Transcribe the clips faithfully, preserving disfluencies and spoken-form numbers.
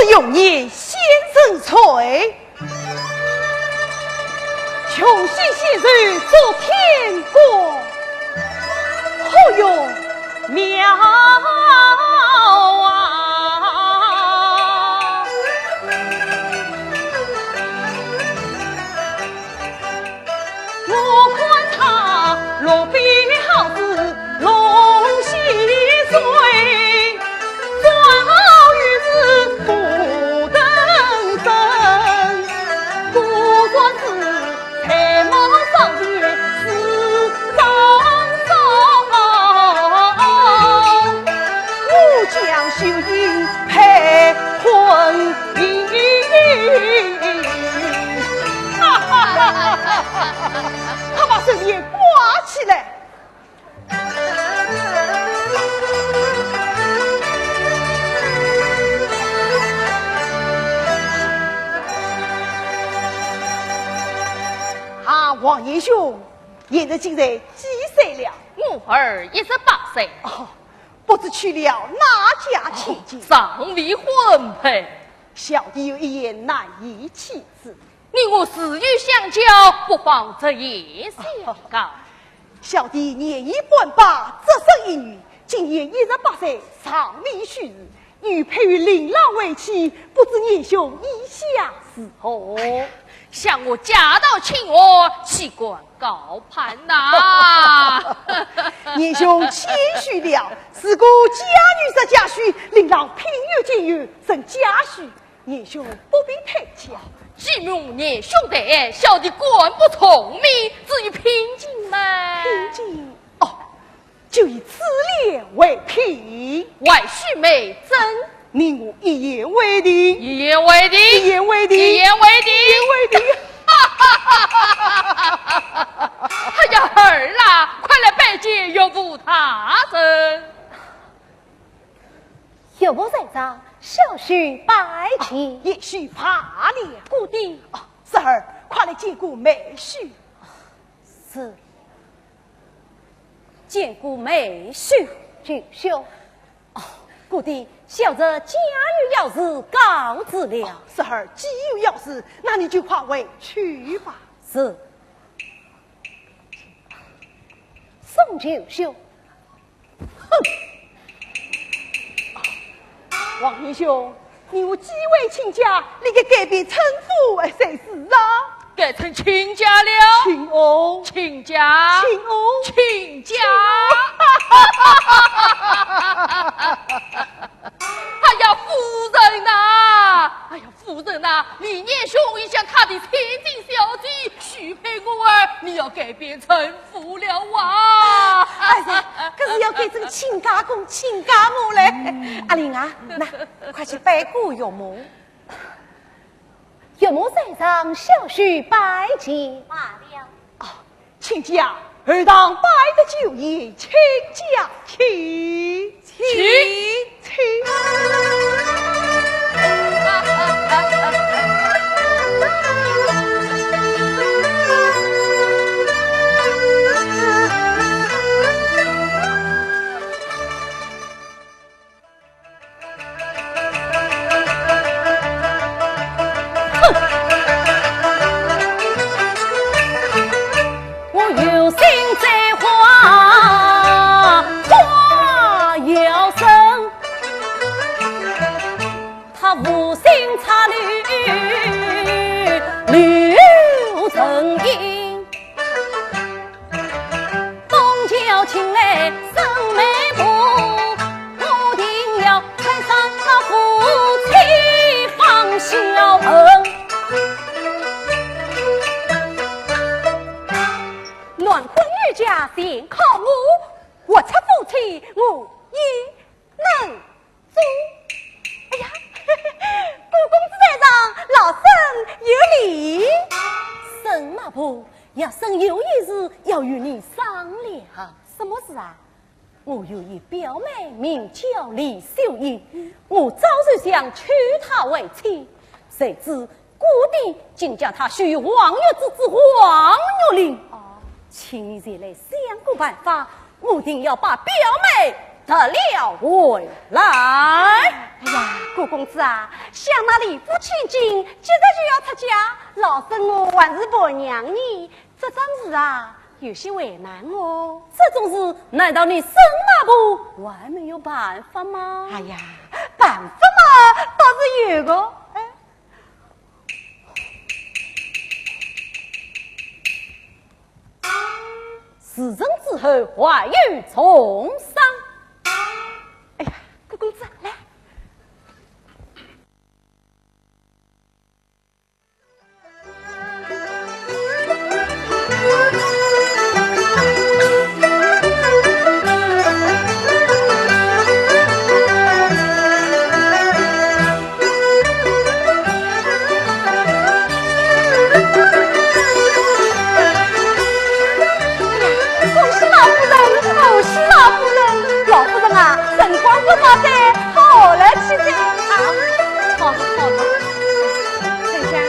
容颜仙人才，穷喜仙寿做天官，好有妙啊！ 我看他落笔好似龙戏水，转好与是不登真，不管是才貌双全是张双。我将秀英配婚姻。 快把手链挂起来。啊，王贤兄，现在今年几岁了？我儿一十八岁。哦，不知娶了哪家千金？哦，尚未婚配。小弟有一言难以启齿。 你我自幼相交，不妨直言相告。小弟年已半百，只生一女，今年一十八岁，尚未许字，欲配与令郎为妻，不知贤兄意下如何？想我家道清寒，岂敢高攀呐？贤兄谦虚了，如果佳女是佳婿，令郎品学兼优，成佳婿， 贤兄不必推辞。既蒙贤兄抬爱，小弟敢不从命，至于聘金嘛，聘金？哦，就以珠联为聘。还须媒证。你我一言为定。一言为定。一言为定。一言为定。一言为定。哎呀，儿啦，快来拜见岳父大人。 岳父在上，小婿拜见。哦，贤婿罢了。姑爹。哦，侄儿，快来见过妹婿。是。见过妹婿。舅兄。哦，姑爹，小侄家有要事告辞了。哦，侄儿既有要事，那你就快回去吧。是。送舅兄。 哼！王贤兄，你我既为亲家，理该改变称呼才是啊。改成亲家了。亲翁。亲家。亲翁。亲家。亲翁。哎呀，夫人呐！哎呀， 夫人呐，李贤兄已将他的千金小姐许配我儿，你要改变称呼了啊！哎呀，可是要改成亲家公、亲家母嘞。嗯。阿玲啊，那，快去拜过岳母。岳母在上，小婿拜见。罢了。哦， 亲家，儿堂摆得酒宴，请家请。请。请。男婚女嫁全靠我，活出夫妻我也能做。哎呀，顾公子在上，老身有礼。沈马步，有一事要与你商量。什么事啊？ 我有一表妹名叫李秀英，我早就想娶她为妻，谁知姑爹竟叫她许王月之子王玉林。哦。请你前来想个办法，我定要把表妹夺了回来。哎呀，顾公公子啊，想那李府千金即日就要出嫁，老身我还是伴娘呢，这桩事啊，有些为难哦。这种事，难道你沈大伯还没有办法吗？哎呀，办法嘛，倒是有个。哎，事成之后，还有重赏。哎呀，顾公子，来。 恭喜老夫人，恭喜老夫人！老夫人啊，辰光不早哉，好来去哉啊！好，好，好。春香啊。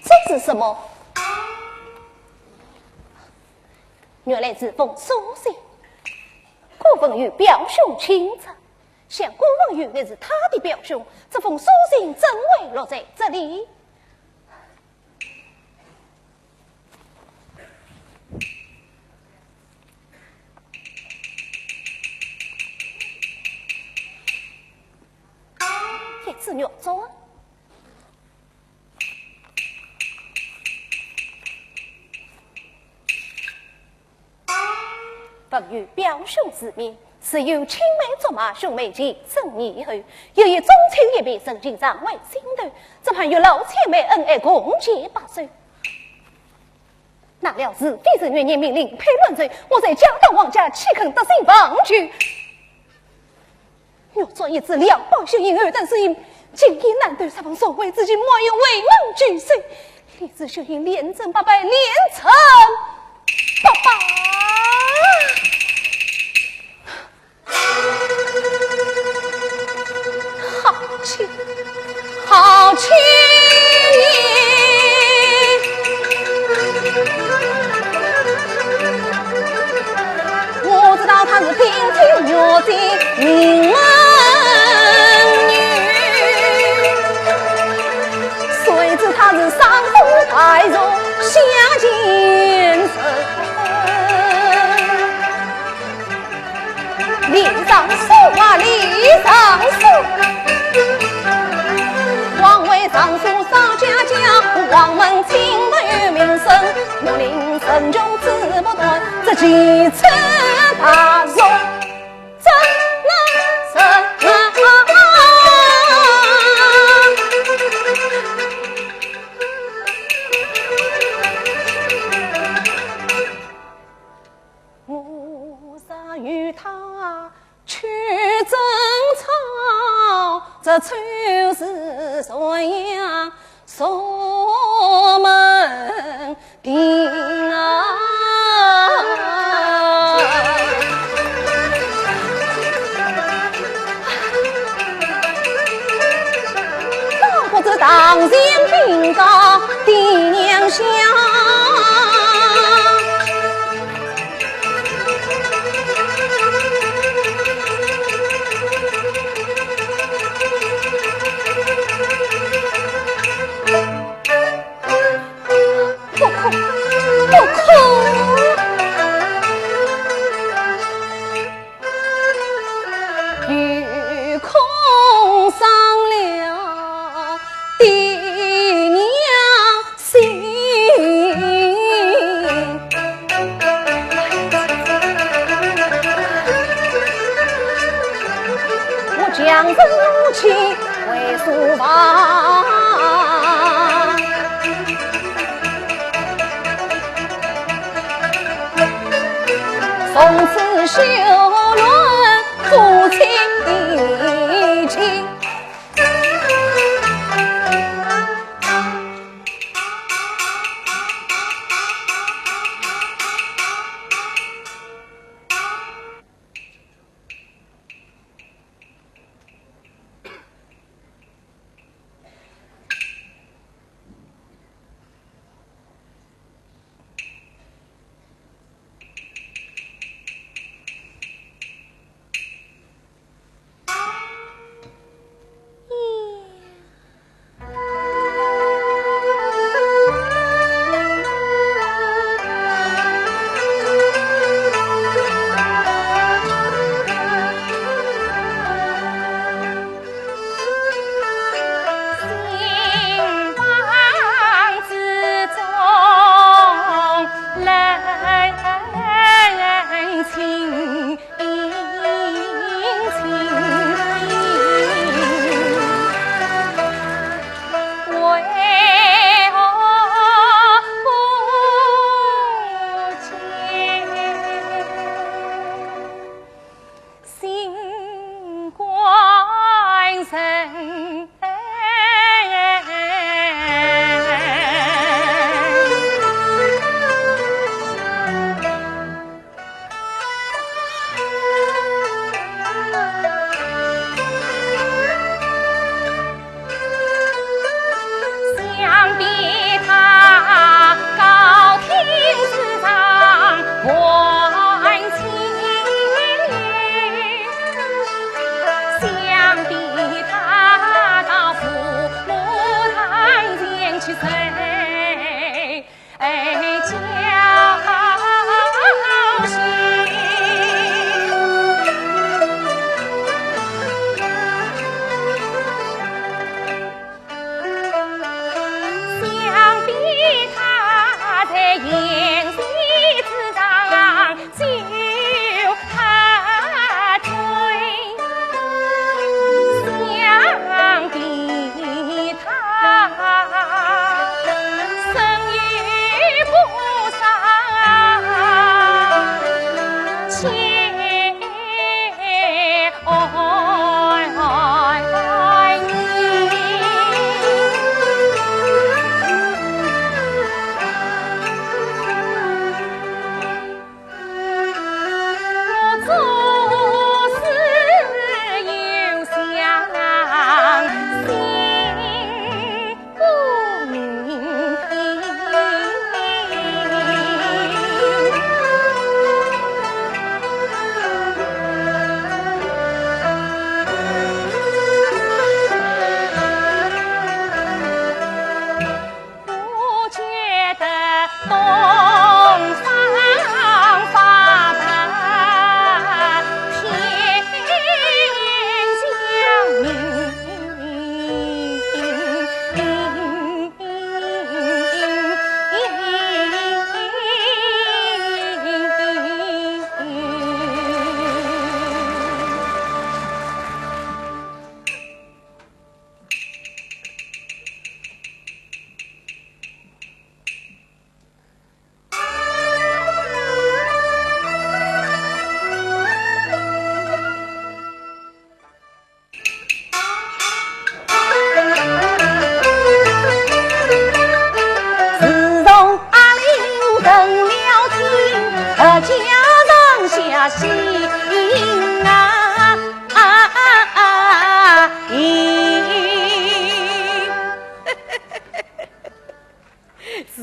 这是什么？原来是封书信。顾文友表兄亲赐，想顾文友乃是他的表兄，这封书信怎会落在这里？本有表兄之命，自幼青梅竹马，兄妹情深义厚，又有宗亲一别，深情常为心头，只盼月老牵媒，恩爱共结白首。哪料是非是元年命令配乱臣，我在家当王家，岂肯得心忘旧？ 玉镯一只，两包血印，尔等之命，金印难断，十分所为之情，莫要为我拒绝。李子血印连城八拜，连城八拜。好气，好气！ 我知道她是平平原的名门女，谁知她是上府大族下贱人。李尚书啊，李尚书，王位尚书上家家，王门清白有名声，我令 人穷志不短，这几次大宋怎能成啊？我若与她去争吵，这丑事传扬 说门庭啊。倒不知堂前禀告爹娘下。 不可，不可！有空伤了爹娘心。 我将这怒气回书房，从此休论夫妻情。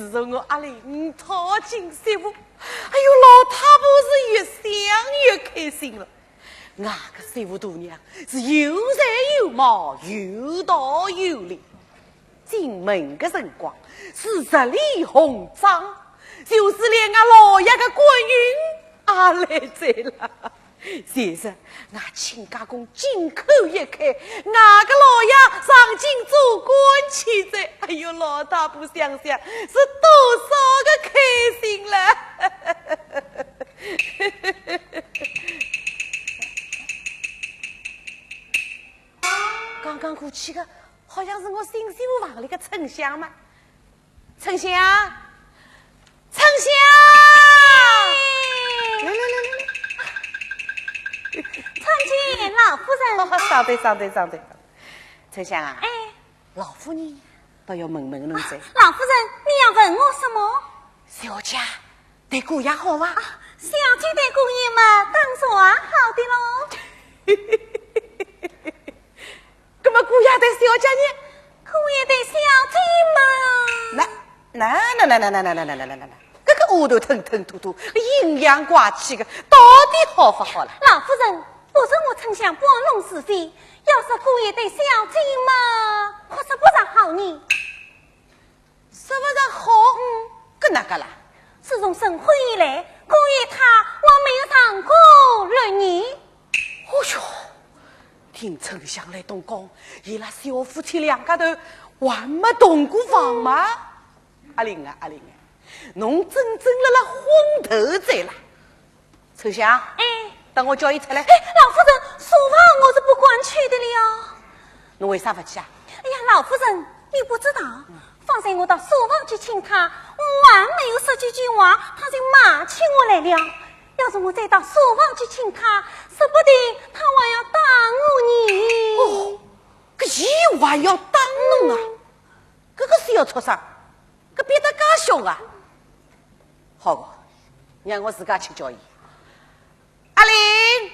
自从我阿林讨进媳妇，哎哟，老太婆是越想越开心了。俺个媳妇大娘是有才有貌，有道有理。进门个辰光是十里红妆，就是连俺老爷个官运也来哉了。 其实，俺亲家公金口一开，俺个老爷上京做官去哉。哎哟，老太婆想想是多少个开心了。刚刚过去个，好像是我新媳妇房里个春香嘛。 春香，春香！来来来来来。参见老夫人。好，好，稍等稍等稍等。春香啊，哎。老夫人倒要问问侬哉。老夫人，你要问我什么？小姐对姑爷好伐？啊，小姐对姑爷嘛，当然好的喽。 那么姑爷对小姐呢？姑爷对小姐嘛，那那那那那那那那那那那，搿个丫头吞吞吐吐，阴阳怪气个，到底好勿好了？老夫人，不是我春香搬弄是非，要说姑爷对小姐嘛，可说不上好呢。 说勿上好，嗯，搿哪个啦？自从成婚以来，姑爷他还没有上过六年。哦哟，听春香来东讲，伊拉小夫妻两家头还没同过房嘛？阿林啊，阿林啊，侬真正辣辣昏头哉啦！ 春香，哎。等我叫伊出来。哎，老夫人，书房我是不敢去的了。侬为啥勿去啊？哎呀，老夫人，你不知道，方才我到书房去请他，我还没有说几句话，他就骂起我来了。要是我再到书房去请他，说不定他还要打我呢。哦，搿伊还要打侬啊？嗯。搿个小畜生，搿变得介凶啊！好个，让我自家去叫伊。 阿林，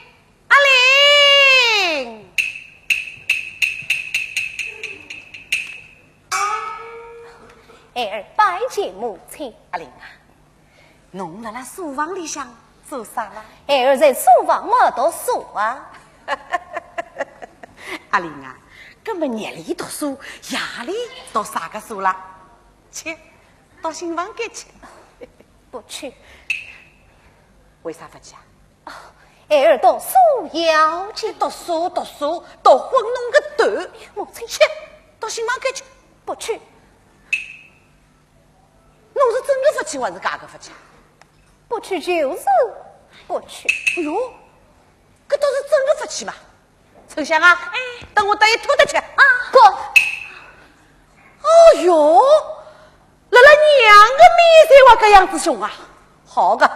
阿林！孩儿拜见母亲。阿林啊，侬辣辣书房里向做啥啦？孩儿在书房么读书啊。阿林啊，搿么日里读书，夜里读啥个书啦？去，到新房间去。不去。为啥勿去啊？ 哦，孩儿读书要紧。读书，读书，读昏侬个头！母亲。去，到新房间去。不去。侬是真个勿去还是假个勿去？不去就是不去。哎哟，搿倒是真个勿去嘛。 春香啊，哎。等我带伊拖得去。啊。不。哦哟，辣辣娘个面前还搿样子凶啊？好个，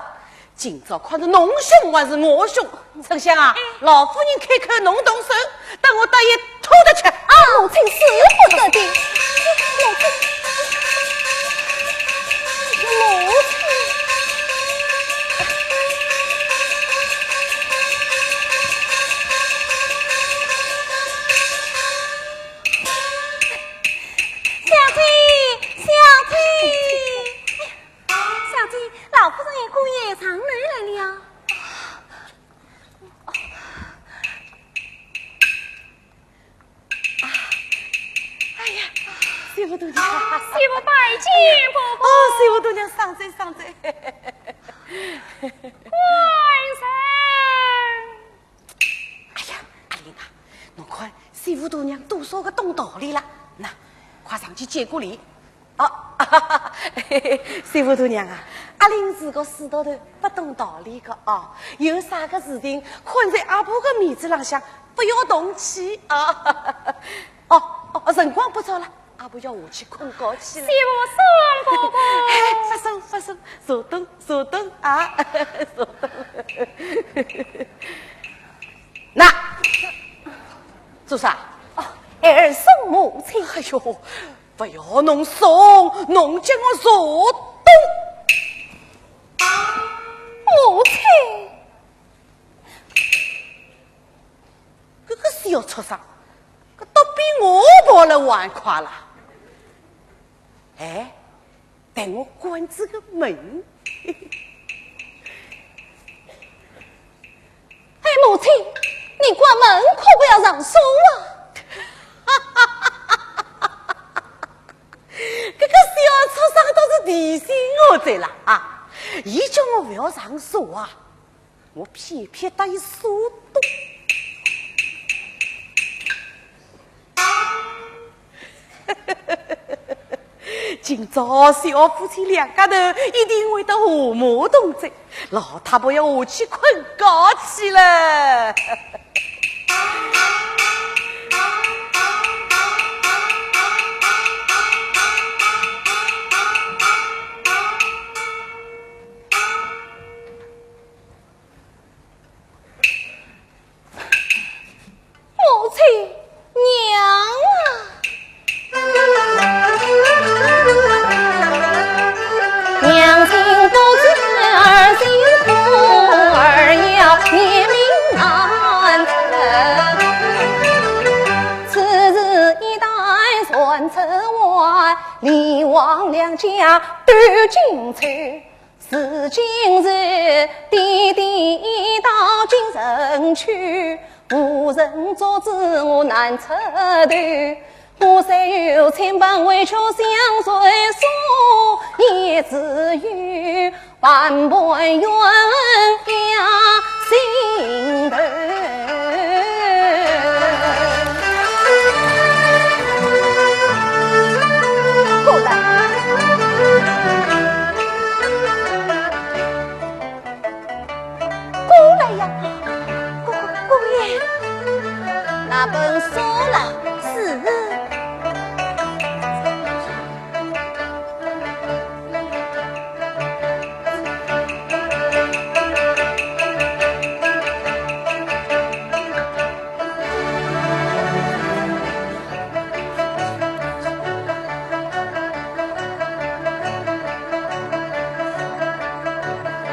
今朝看是侬凶还是我凶？春香啊，哎。老夫人开口侬动手，等我带伊拖得去。啊，母亲使不得的。母亲，母亲。 小姐，小姐，哎呀，小姐，老夫人与姑爷上楼来了。啊，哎呀，媳妇大娘。媳妇拜见伯伯。哦，媳妇大娘，伤哉，伤哉。官人。 哎呀，阿林啊，侬看，媳妇大娘多少个懂道理了，喏，快上去见过礼。哦，媳妇大娘啊，阿林是个死丫头，不懂道理个哦，有啥个事情，看在阿婆个面子浪向，不要动气啊。哦，哦，辰光不早了， 阿婆要下去困觉去了。媳妇送伯伯。哎，勿送，勿送，坐等，坐等啊，坐等。喏，做啥？哦，孩儿送母亲。哎哟，勿要侬送，侬叫我坐等。母亲。 搿个小畜生，搿倒比我跑了还快了。哎，待我关仔个门。哎，母亲，你关门可不要上锁啊！搿个小畜生倒是提醒我哉啦啊！伊叫我勿要上锁啊，我偏偏搭伊锁笃。 今朝小夫妻两家头一定会得和睦同居，老太婆要下去困觉去了。 母亲，娘啊！娘亲不知儿媳妇，儿要面命难测。此事一旦传出外，李王两家都惊愁。 如今是爹爹已到京城去，无人做主我难出头。我虽有千般委屈相诉，也只有万般怨压心头。 过来。过来呀，姑，姑爷。拿本书来。是。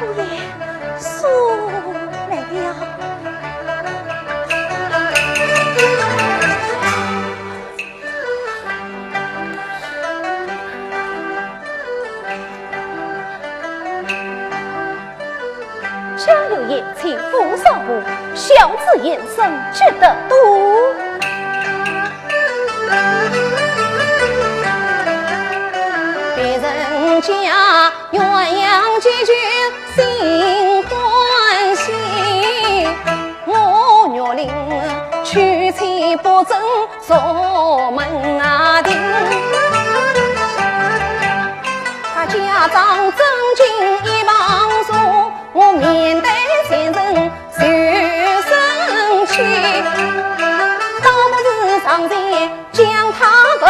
姑爷，书来了。 家有贤妻父少不，孝子贤孙积德多。别人家鸳鸯结群心欢喜，我玉林娶妻不争 锁门啊定。他家长真情一旁说，我面对前程受生气，倒不如上前将他问。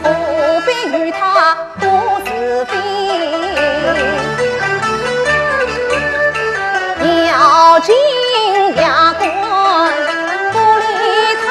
何必与他多是非？要紧牙关不理他。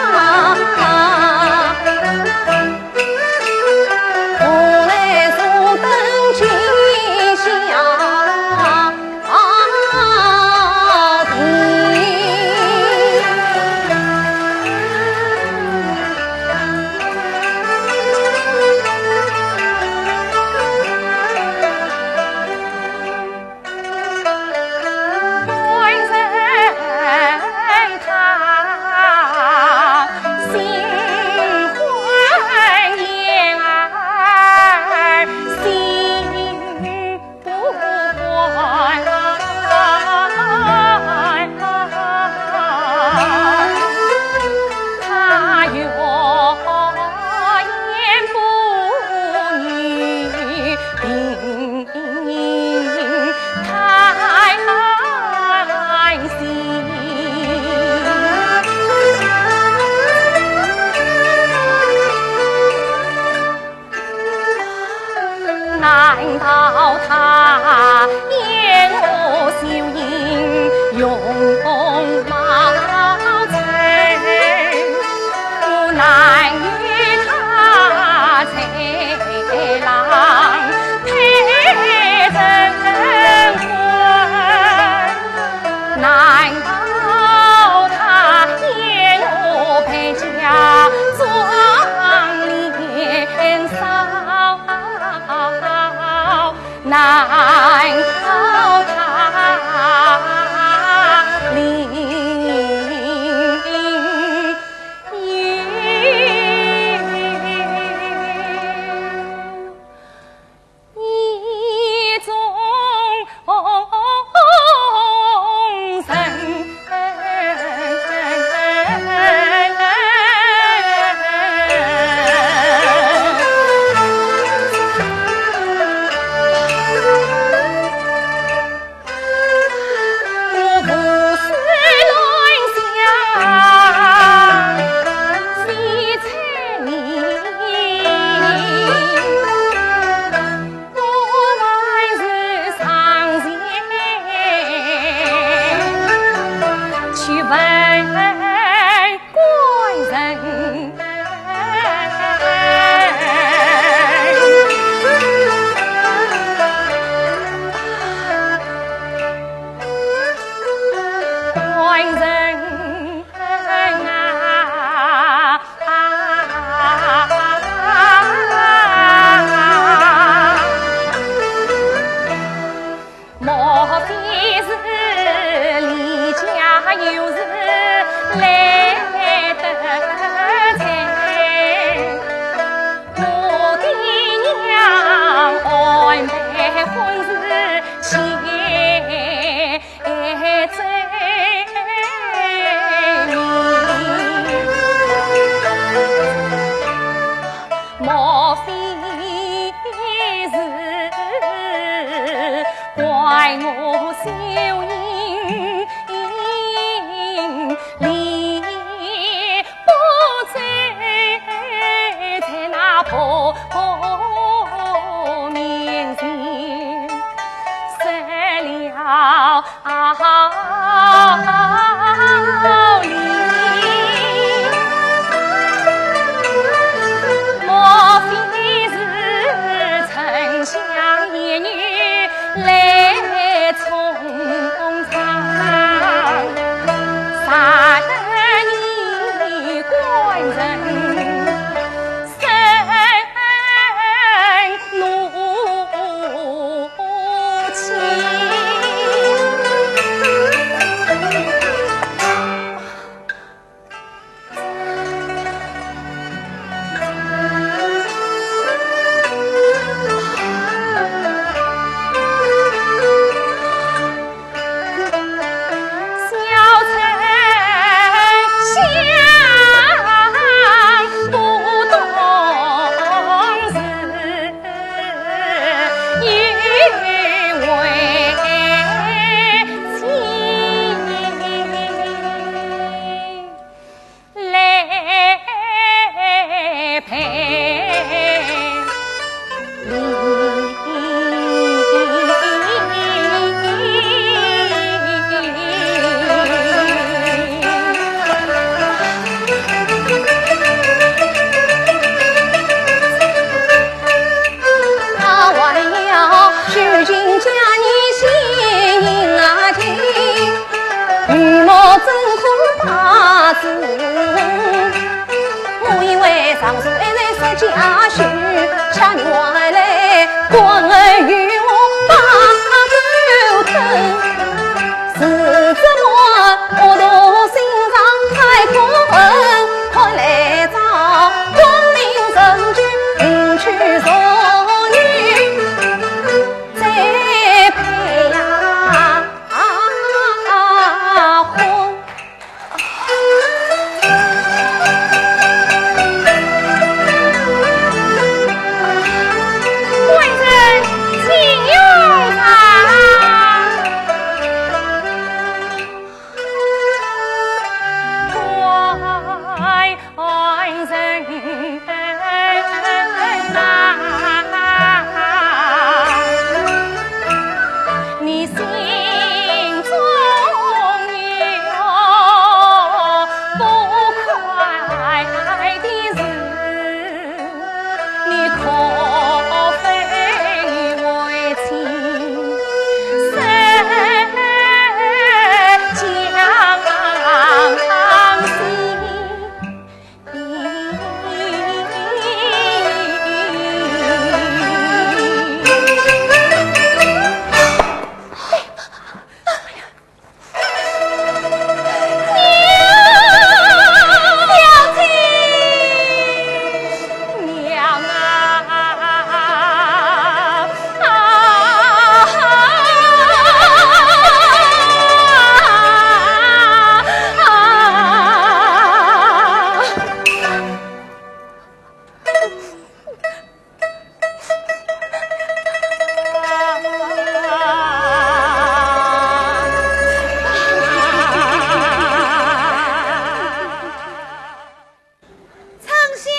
春香，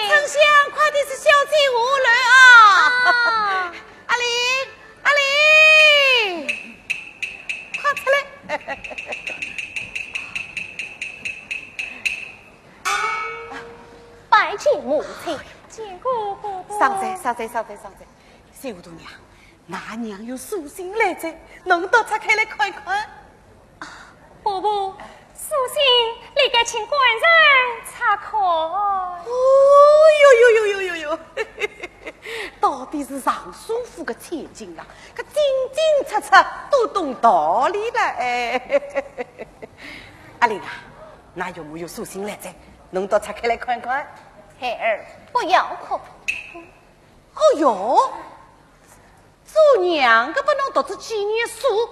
春香，快点去小姐下楼啊！阿林，阿林，快出来！拜见母亲。见过伯伯。上哉，上哉，上哉，上哉。 小大娘，㑚娘有书信来哉，侬倒拆开来看一看。伯伯，书信里该请官人查看。哦哟哟哟哟哟哟，到底是尚书府个千金啊，搿清清楚楚，都懂道理了哎。阿林啊，㑚岳母有书信来哉，侬倒拆开来看看。孩儿不要哭。 哦哟，做娘个拨侬读仔几年书，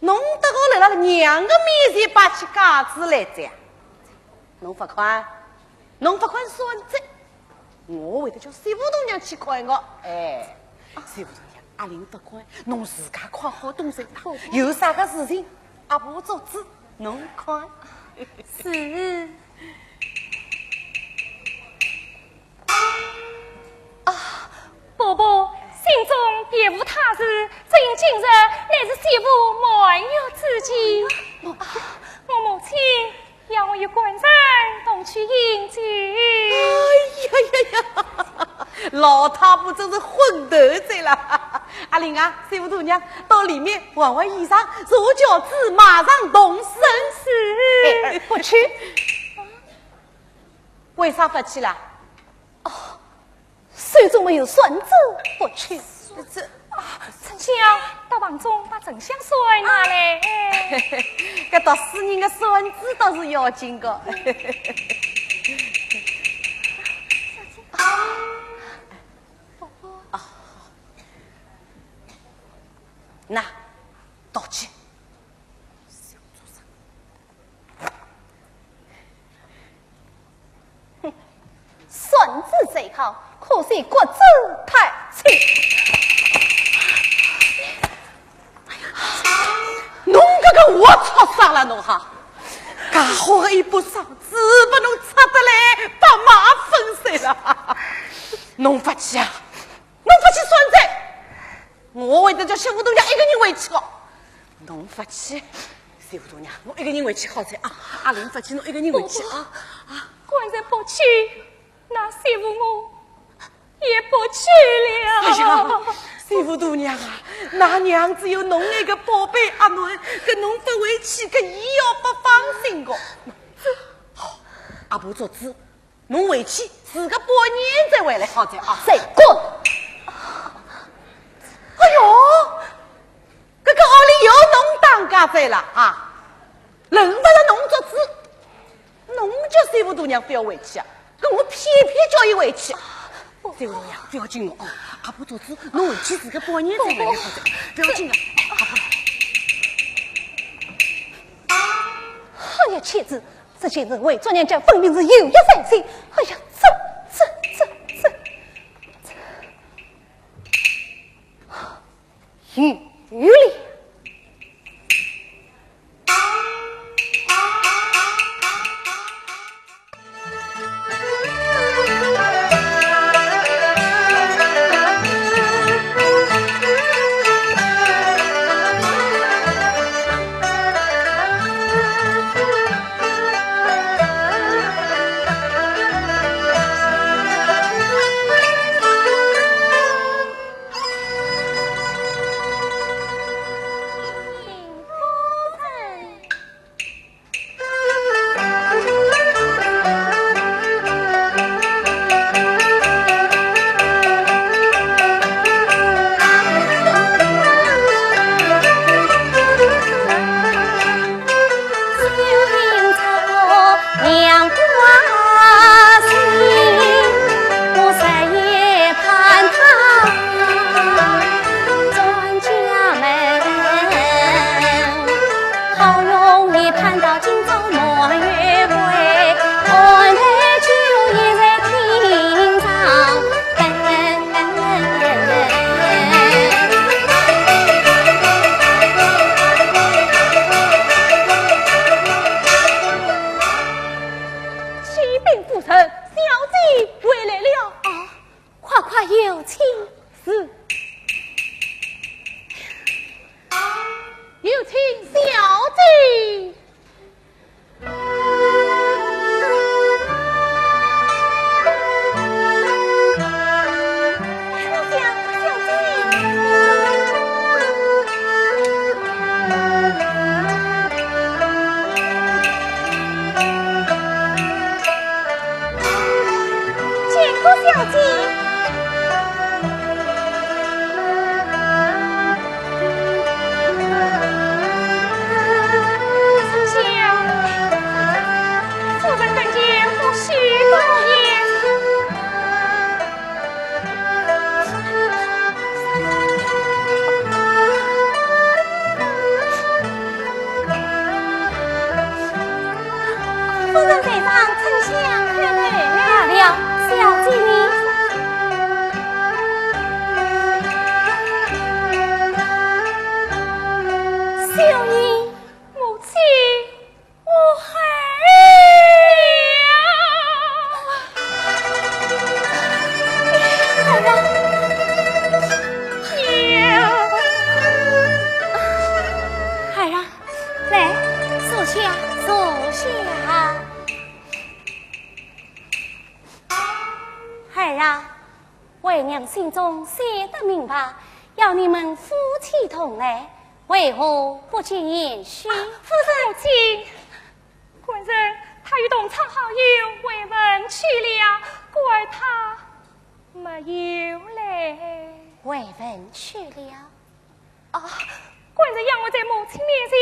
侬得好辣辣娘个面前摆起架子来哉啊？侬勿看，侬勿看算哉，我会得叫媳妇大娘去看个。哎，媳妇大娘，阿林勿看，侬自家看好东西，有啥个事情，阿婆做主，侬看。是。 啊，伯伯，信中别无他事，只因今日乃是媳妇满月之期。啊，我母亲要我与官人同去饮酒。哎呀呀呀，老太婆真是昏头哉啦！阿林啊，媳妇大娘，到里面换换衣裳，坐轿子马上动身。是。孩儿不去。 为啥勿去啦？哦，手中没有算子，不去。这，啊，春香，到房中把沉香算拿来。搿读书人个算子倒是要紧个。啊，喏，读去。 哼，算子虽好，可惜骨子太轻。哎呀，侬搿个活畜生了侬哈！介好个一把算子，拨侬拆得来八马粉碎了。侬勿去啊？侬勿去算子？ 我会得叫媳妇大娘一个人回去个。侬勿去，媳妇大娘，侬一个人回去好哉啊。阿林勿去，侬一个人回去啊。啊，官人不去，那媳妇我也不去了。哎呀，媳妇大娘啊，㑚娘只有侬一个宝贝阿囡，搿侬勿回去，搿伊要勿放心个。好，阿婆做主，侬回去住个半年再回来，好哉啊。再滚！哎哟，搿个屋里又侬当家哉了啊！轮勿着侬做主，侬叫三五大娘覅回去啊，搿我偏偏叫伊回去。三五大娘，覅紧哦，阿婆做主，侬回去住个半年再回来，好哉，覅紧啊，阿婆。哎呀，妻子， 这些人为做娘家分明是有意在先。哎呀，这，这，这，这，这，有理。启禀夫人，小姐回来了。啊，快快有请。是。有请小姐。 见过小姐。夫人跟前不许多言。夫人在上，丞相叩头。罢了，小姐呢？ 秀英。母亲，我孩儿呀。孩儿啊，孩儿啊，来，坐下，坐下。孩儿啊， 为娘心中想得明白，要你们夫妻同来，为何不见贤婿？啊，夫人。母亲，官人他与同窗好友回文去了，故而他没有来。回文去了？ 啊，官人要我在母亲面前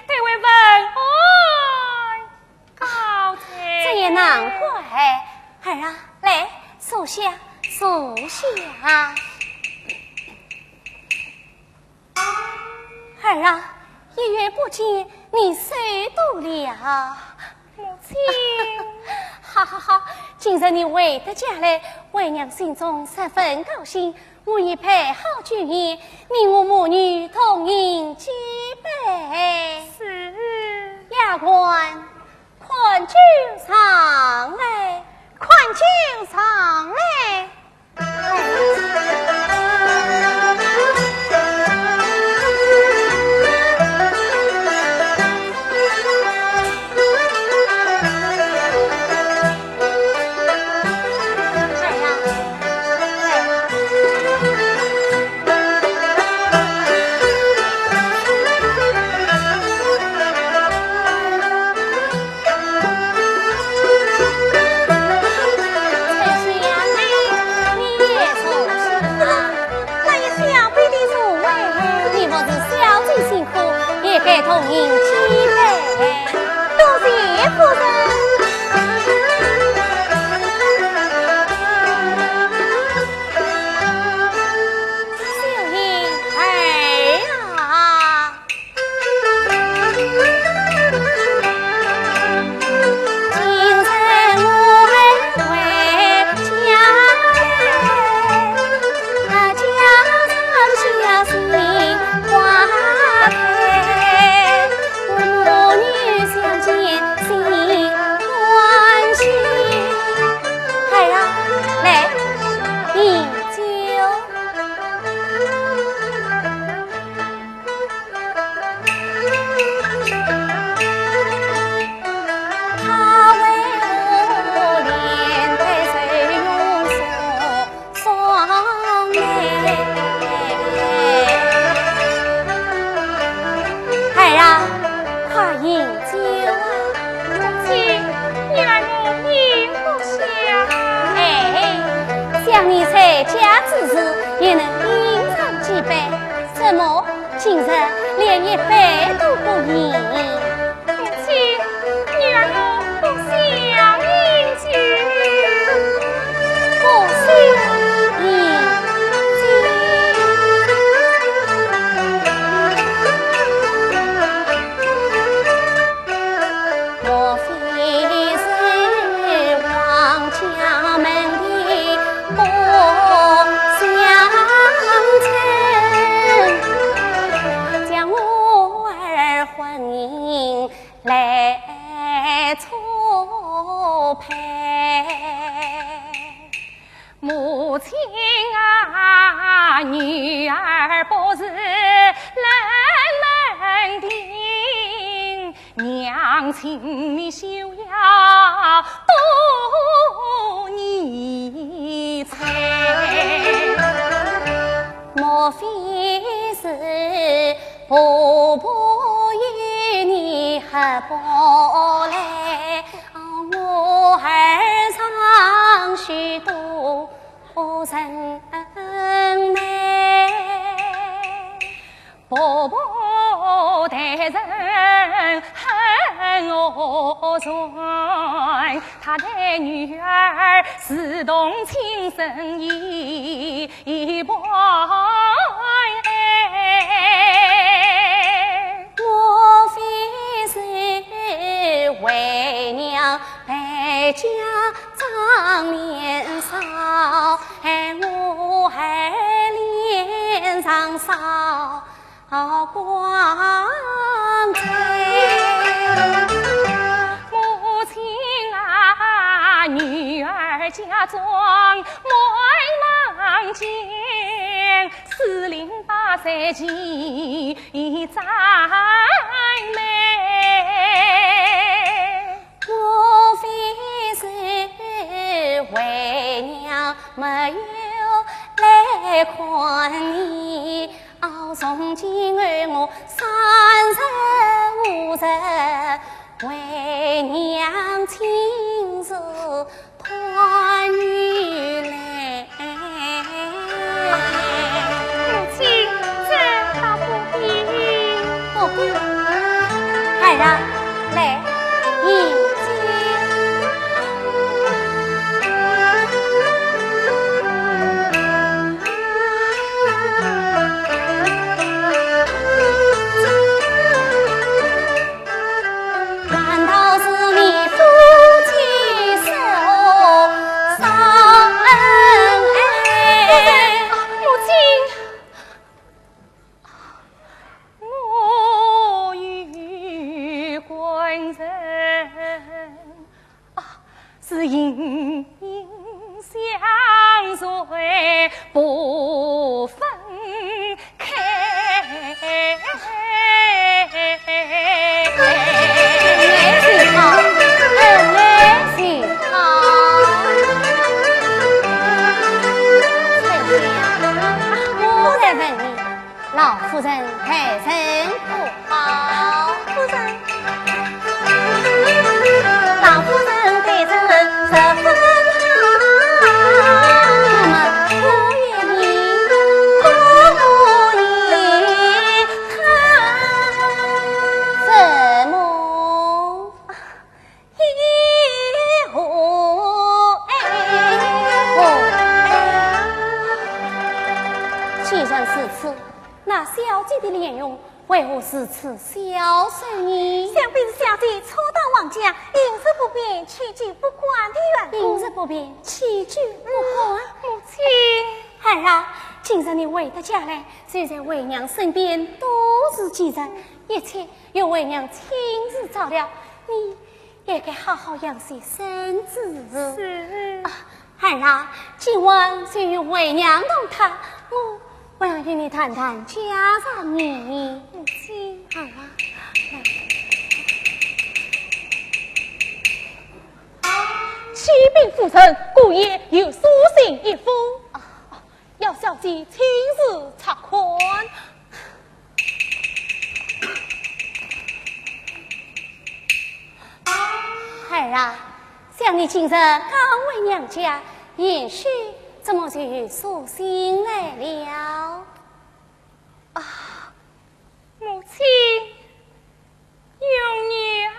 代为问安告罪。这也难怪。儿啊，来，坐下，坐下。儿啊，一月不见，你瘦多了。 母亲。好好好，今日你回得家来，为娘心中十分高兴，我已备好酒宴，你我母女同饮几杯。是。丫鬟，款酒上来。款酒上来。你在家之时也能饮上几杯，怎么今日连一杯都不饮？母亲，女儿我不想饮酒。不想饮酒？莫非是王家门的不祥辰，将我儿婚姻来错配？ 母亲啊，女儿不是冷冷的，娘请你休要多疑猜。莫非是婆婆与你合谋来 我儿上许多人呢，婆婆待人很恶酸，她待女儿如同亲生一般。莫非是为娘 败家张年少，害我儿脸上烧光彩。母亲啊，女儿嫁妆满房间，四邻八舍齐赞美。 莫非是为娘没有来看你？哦，从今后我三日五日为娘亲自 团圆来。母亲，这倒不必。不必。孩儿啊，来，饮酒。 难道是你夫妻手上恩爱？母亲，我与官人啊，是心心相随不分开。恩爱情长，恩爱情长。春香，我来问你， 老夫人待人可好？夫人。老夫人待人十分好。那么姑爷呢？姑爷他怎么？ 哦，既然如此，那小姐的脸容为何如此消瘦呢？想必是小姐初到王家，饮食不便，起居不惯的缘故。饮食不便，起居不惯。母亲。儿啊，今日你回到家来，就在为娘身边多住几日，一切由为娘亲自照料。你 也该好好养息身子。是。啊，儿啊，今晚就与为娘同榻，我，我要与你谈谈家常呢。母亲。儿啊，来。启禀夫人，姑爷有书信一封。啊，要小姐亲自查看。 儿啊，想你今日刚回娘家，也许怎么就有书信来了？啊，母亲，有女儿。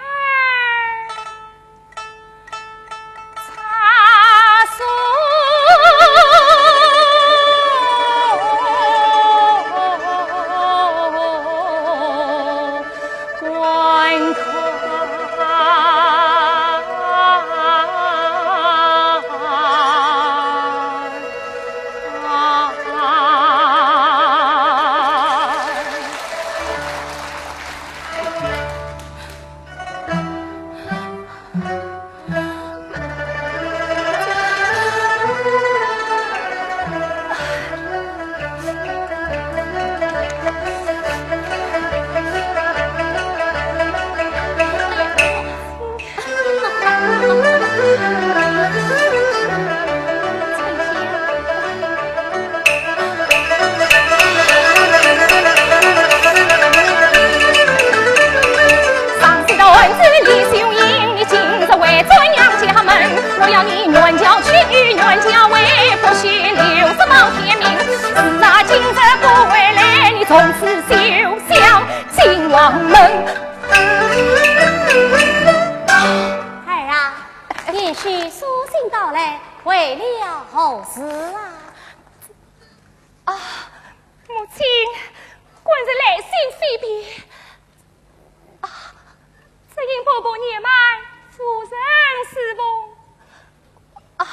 儿啊，贤婿书信到来，为了何事啊？啊，母亲，官人来信非别。啊，只因婆婆年迈，无人侍奉。啊，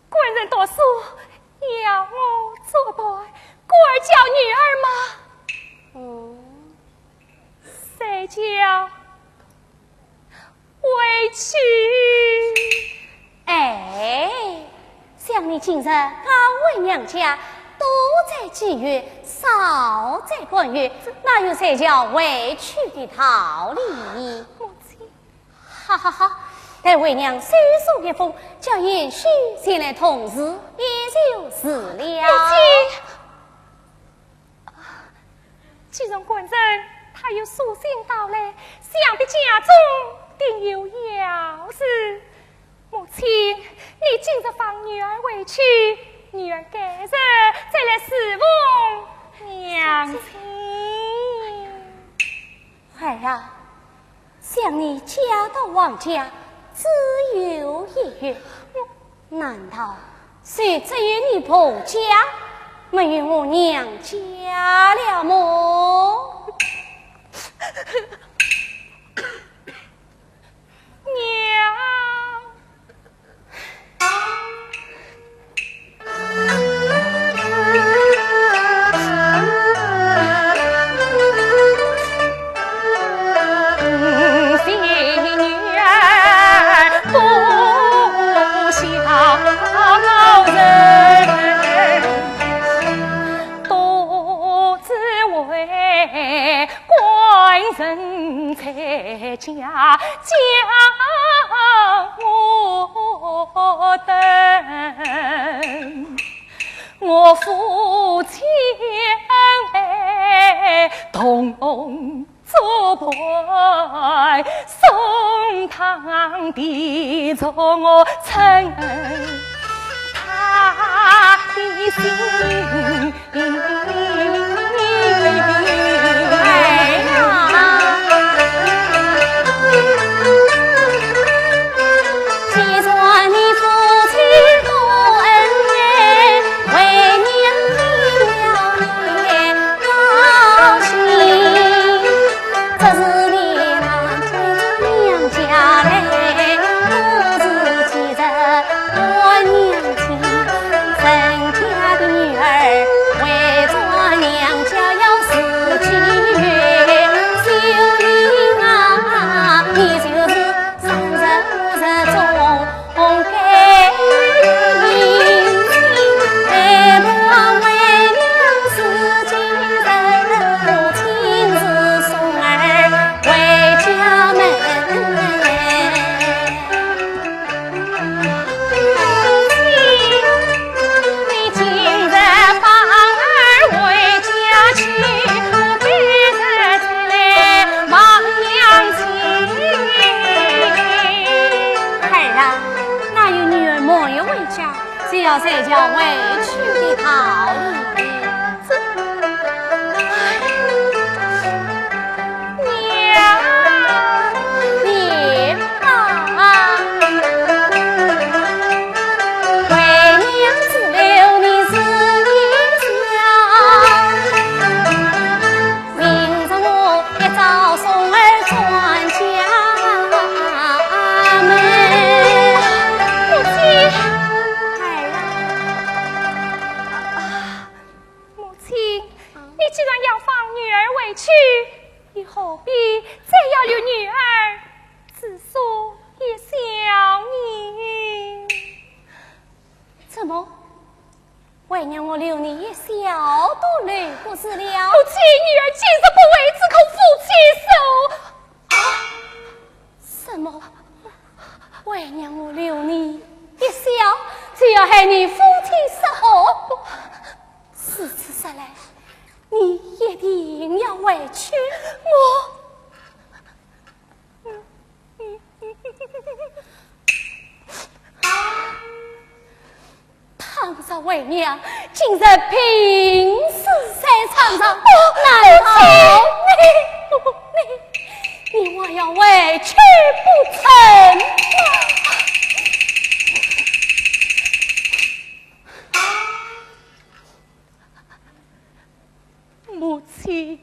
官人读书，要我作伴，故而叫女儿嘛。嗯。谁叫 委屈。哎，想你今日高回娘家，多在寄语，少在官语，哪有谁叫委屈的道理？母亲。哈哈哈，待为娘修书一封，叫贤婿前来同住，也就是了。母亲。 既然官人他有书信到来，想必家中定有要事。母亲，你今日放女儿回去，女儿改日再来侍奉娘亲。儿啊， 想你嫁到王家只有一月，难道就只有你婆家，没有我娘家了么？娘。 官人在家，叫我等。我夫妻恩爱同做伴，送堂的着我称他的心。 哎呀，既然你夫妻多恩爱，为娘替了你高兴。这是你那娘家来，不是其人我娘亲，人家的女儿为着这要睡觉委屈的道理。娘，你啊，为娘只留你这一宵，明日我一早送儿转家门。母亲，儿啊，母亲，你既然要放女儿回去，你何必再要留女儿住宿一宵呢？怎么？为娘我留你一宵都留不住了？母亲，女儿今日不回，只恐夫妻失和。啊？什么？为娘我留你一宵，就要害你夫妻失和？如此说来，你一定要回去？我…… 倘若为娘今日病死在床上，哦，难道你，你，你还要回去不成吗？母亲。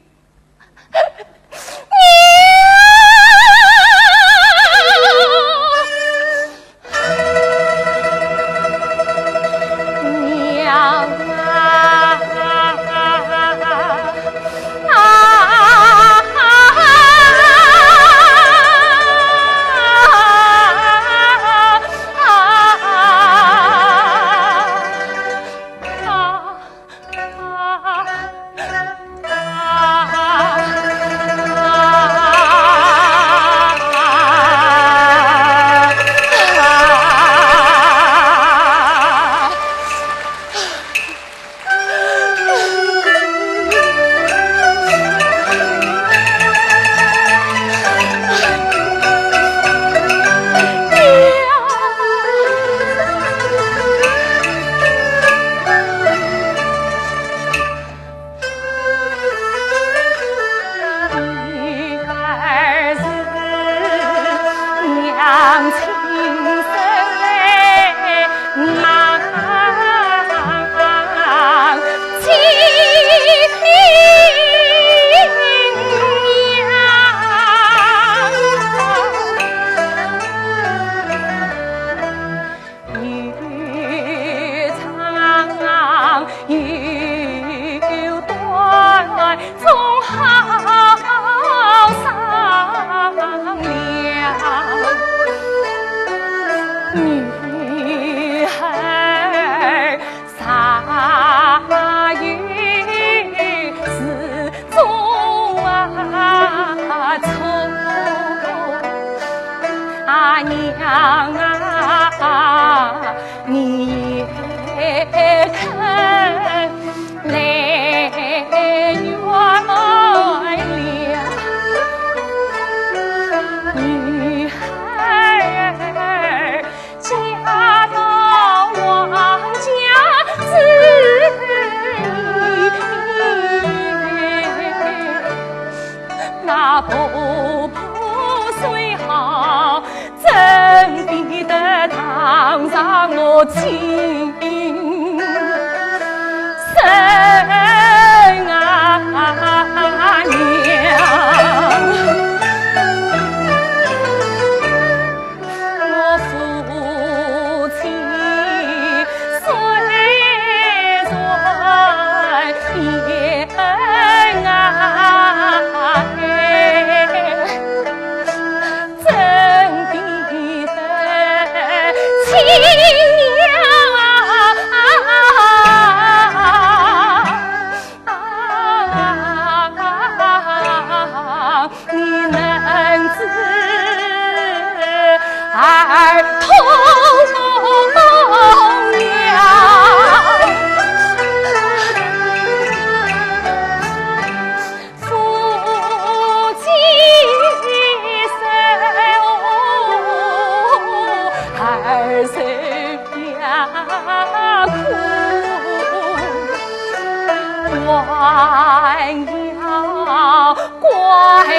还要怪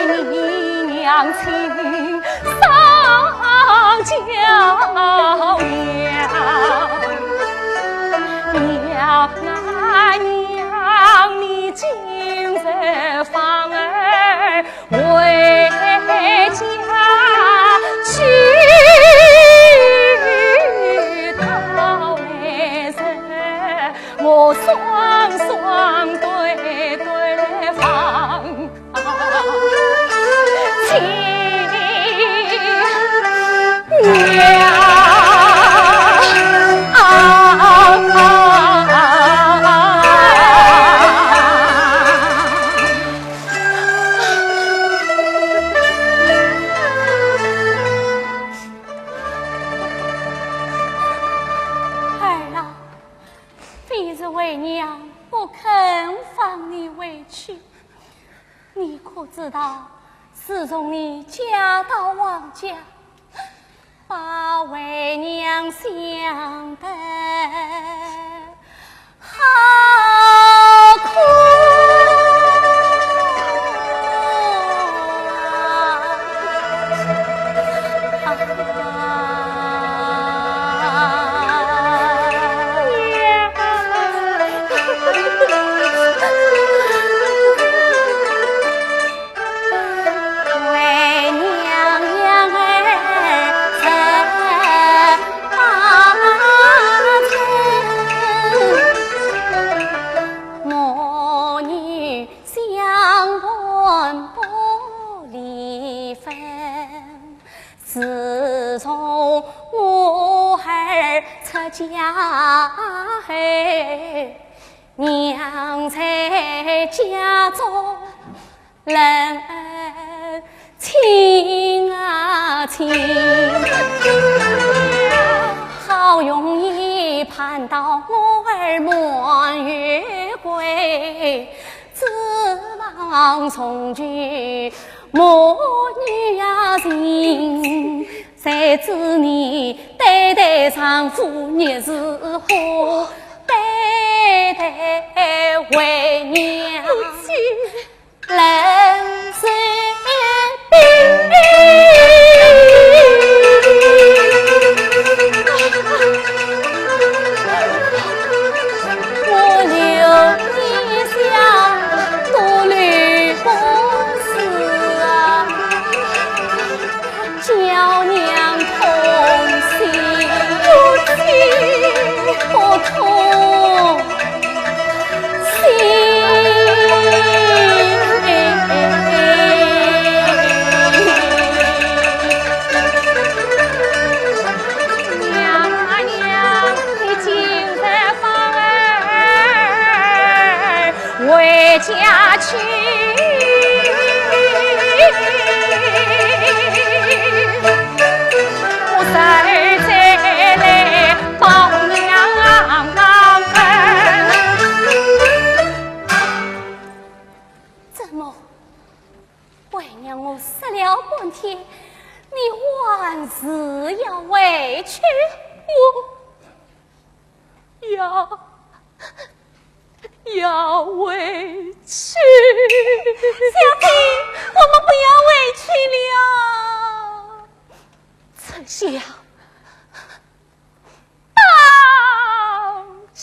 你娘亲少教养。娘啊娘，你今日方儿回家去，到来日我双双对对方。 儿啊，非是为娘不肯放你回去，你可知道，自从你嫁到王家，把为娘想得好苦啊！ 自从我儿出嫁后，娘在家中人亲啊亲，好容易盼到我儿满月归，指望重聚 母女情，谁知你对待丈夫亦是火，对待为娘，母亲，冷水冰。 我留你想多虑不是啊，叫娘痛心，不痛心。 娘啊娘，你今日方儿回家去，我再来报娘恩。怎么？ 为娘我说了半天，你还是要回去？我要，要回去。小姐，我们不要回去了。春香，当家。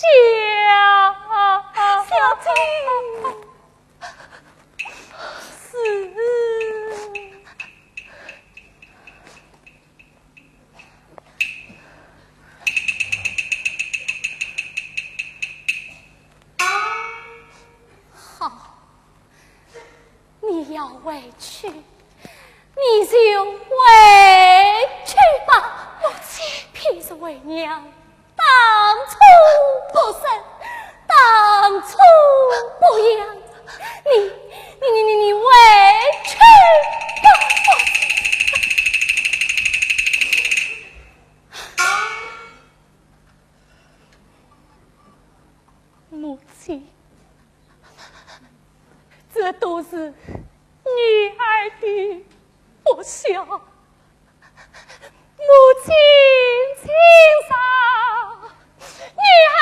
小姐。 是。好，你要回去，你就回去吧。母亲，譬如为娘 当初不生，当初不养，你，你，你，你，你回去吧。母亲，这都是女儿的不孝。 母亲请上，女儿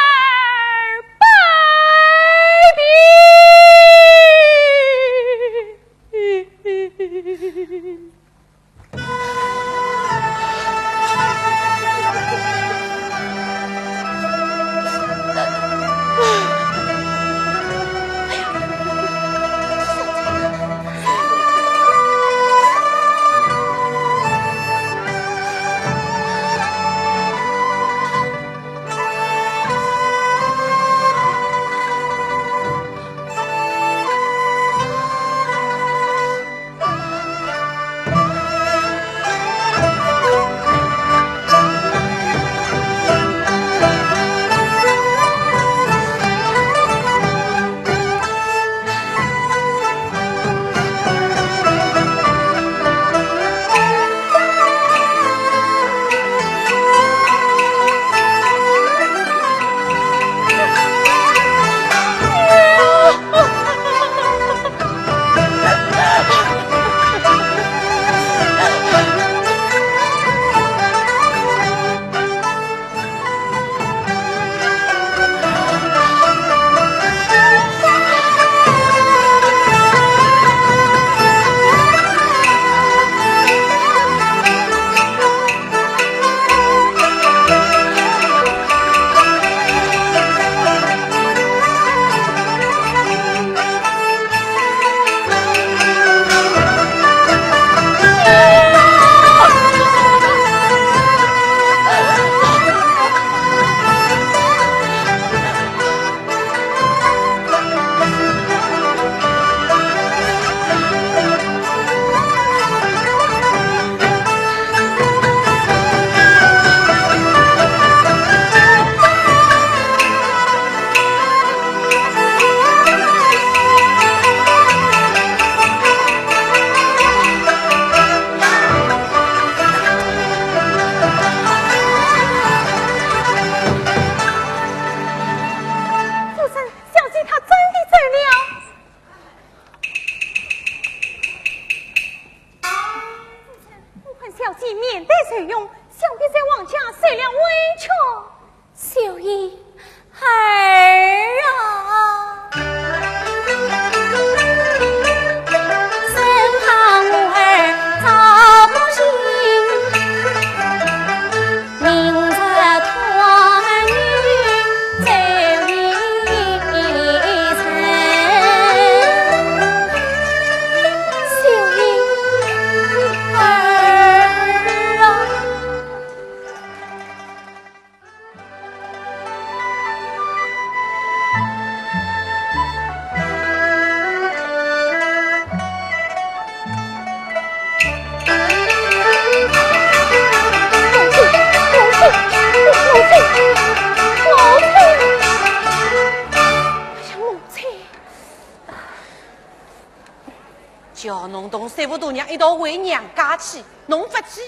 侬同媳妇大娘一道回娘家去，侬勿去，勿去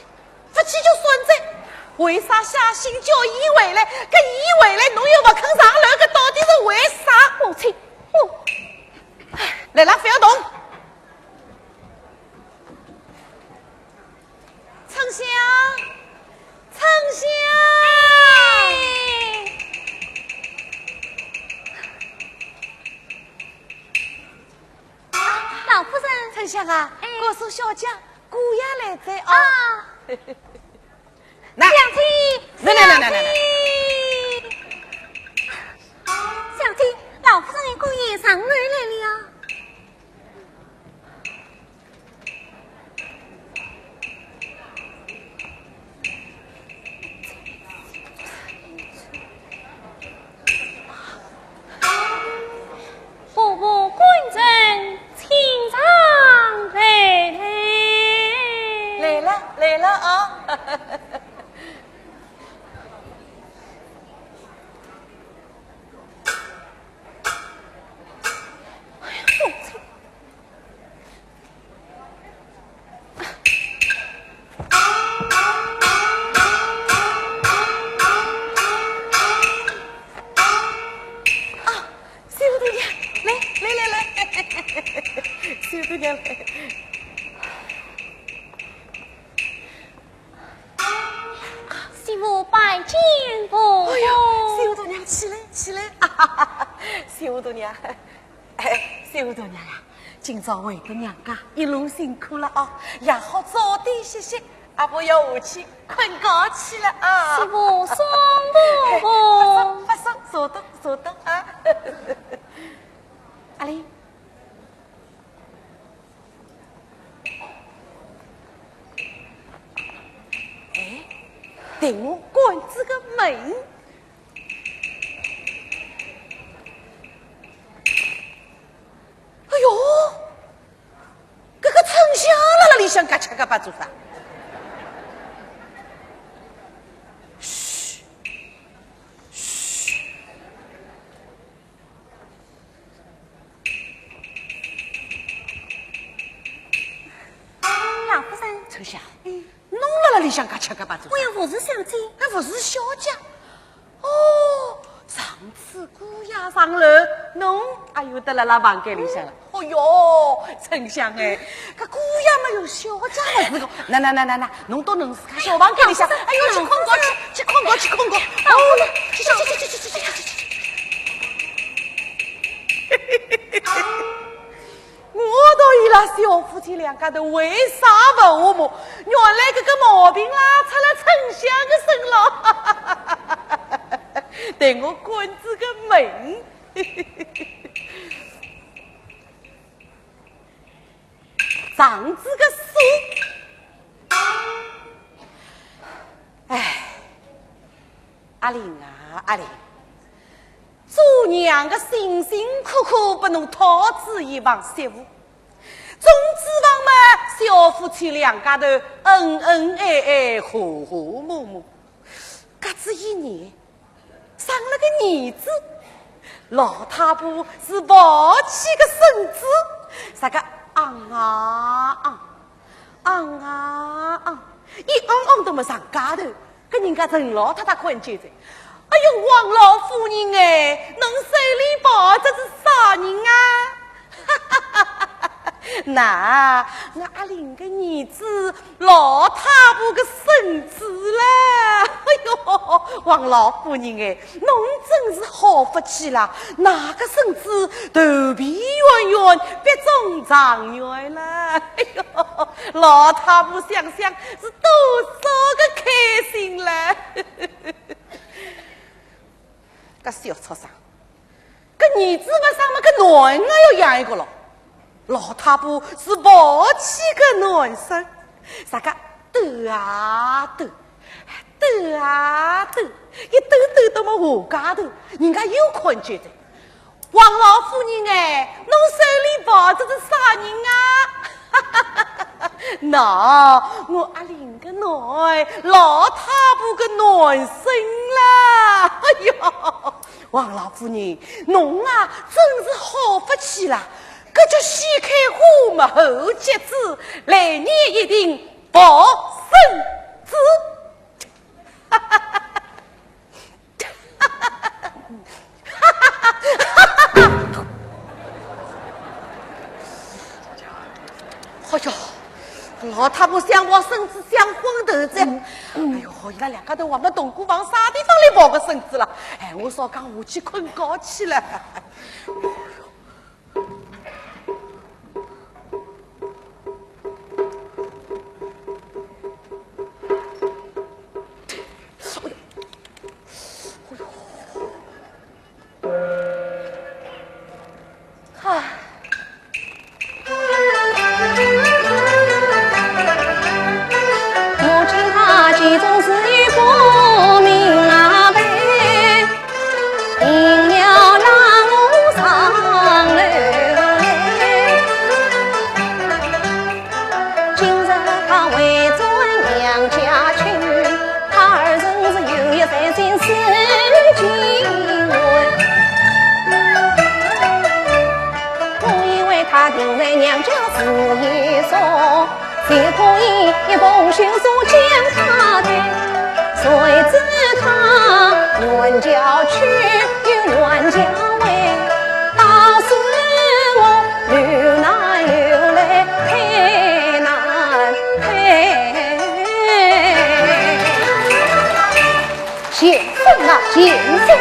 就算哉，为啥写信叫伊回来？搿伊回来，侬又勿肯上楼，搿到底是为啥？母亲，我……哎，来了，勿要动。春香，春香。哎。 啊，老夫人。春香啊，哎。告诉小姐，姑爷来哉啊。啊。那，想起，来来来来来来。想起。想起，老夫人的姑爷上楼来了。 伯父官人，请上来来。来了，来了啊。哎呀，母亲。 啊，媳妇大娘，来来来来，媳妇大娘来。媳妇拜见伯父。哎呦，媳妇大娘，起来起来，媳妇大娘。 哎，媳妇大娘啊，今朝回得娘家，一路辛苦了啊，也好早点歇歇，阿婆要下去困觉去了啊。媳妇送伯父。哎，勿送勿送，坐等坐等啊。阿林。哎，待我关仔个门。 哎哟，搿个春香辣辣里向嘎吃嘎巴做啥？嘘，嘘。老夫人。春香，嗯。侬辣辣里向嘎吃嘎巴做啥？我有服侍小姐。还服侍小姐？ 哦，上次姑爷上楼，侬阿有得辣辣房间里向了。哦哟，春香哎，搿姑爷没有小姐还是个，那那那那那，侬到侬自家小房间里向，哎哟，去困觉去，去困觉去困觉。哦，去去去去去去去去去去。 我道伊拉小夫妻两家头为啥勿和睦？原来搿个毛病啦，出了春香个身浪。待我关仔个门，上仔个锁。哎，阿林啊，阿林， 做娘个辛辛苦苦拨侬讨仔一房媳妇，总指望嘛小夫妻两家头恩恩爱爱，和和睦睦。隔仔一年，生了个儿子，老太婆是抱起个孙子，啥个昂啊昂， 昂啊昂，一昂昂到么上街头，搿人家陈老太太看见哉。哎哟，王老夫人哎，侬手里抱着是啥人啊？那，我阿林个儿子，老太婆个孙子啦。哎哟，王老夫人哎，侬真是好福气啦，哪个孙子头皮圆圆，必中状元啦。 哎哟，老太婆想想是多少个开心了。搿小畜生，搿儿子勿生么，搿囡儿要养一个咯。老太婆是抱起个囡孙，啥个抖啊抖，抖啊抖，一抖抖到么下街头，人家又看见哉。 王老夫人哎，侬手里抱着是啥人啊？喏，我阿林个囡儿，老太婆个囡孙啦。哎哟，王老夫人，侬啊，真是好福气啦！搿就先开花么后结子，来年一定抱孙子。哎哟，老太婆想抱孙子想昏头哉。哎哟，伊拉两家头还没同过房，啥地方来抱个孙子了？哎，我少讲下去困觉去了。 先生啊，先生。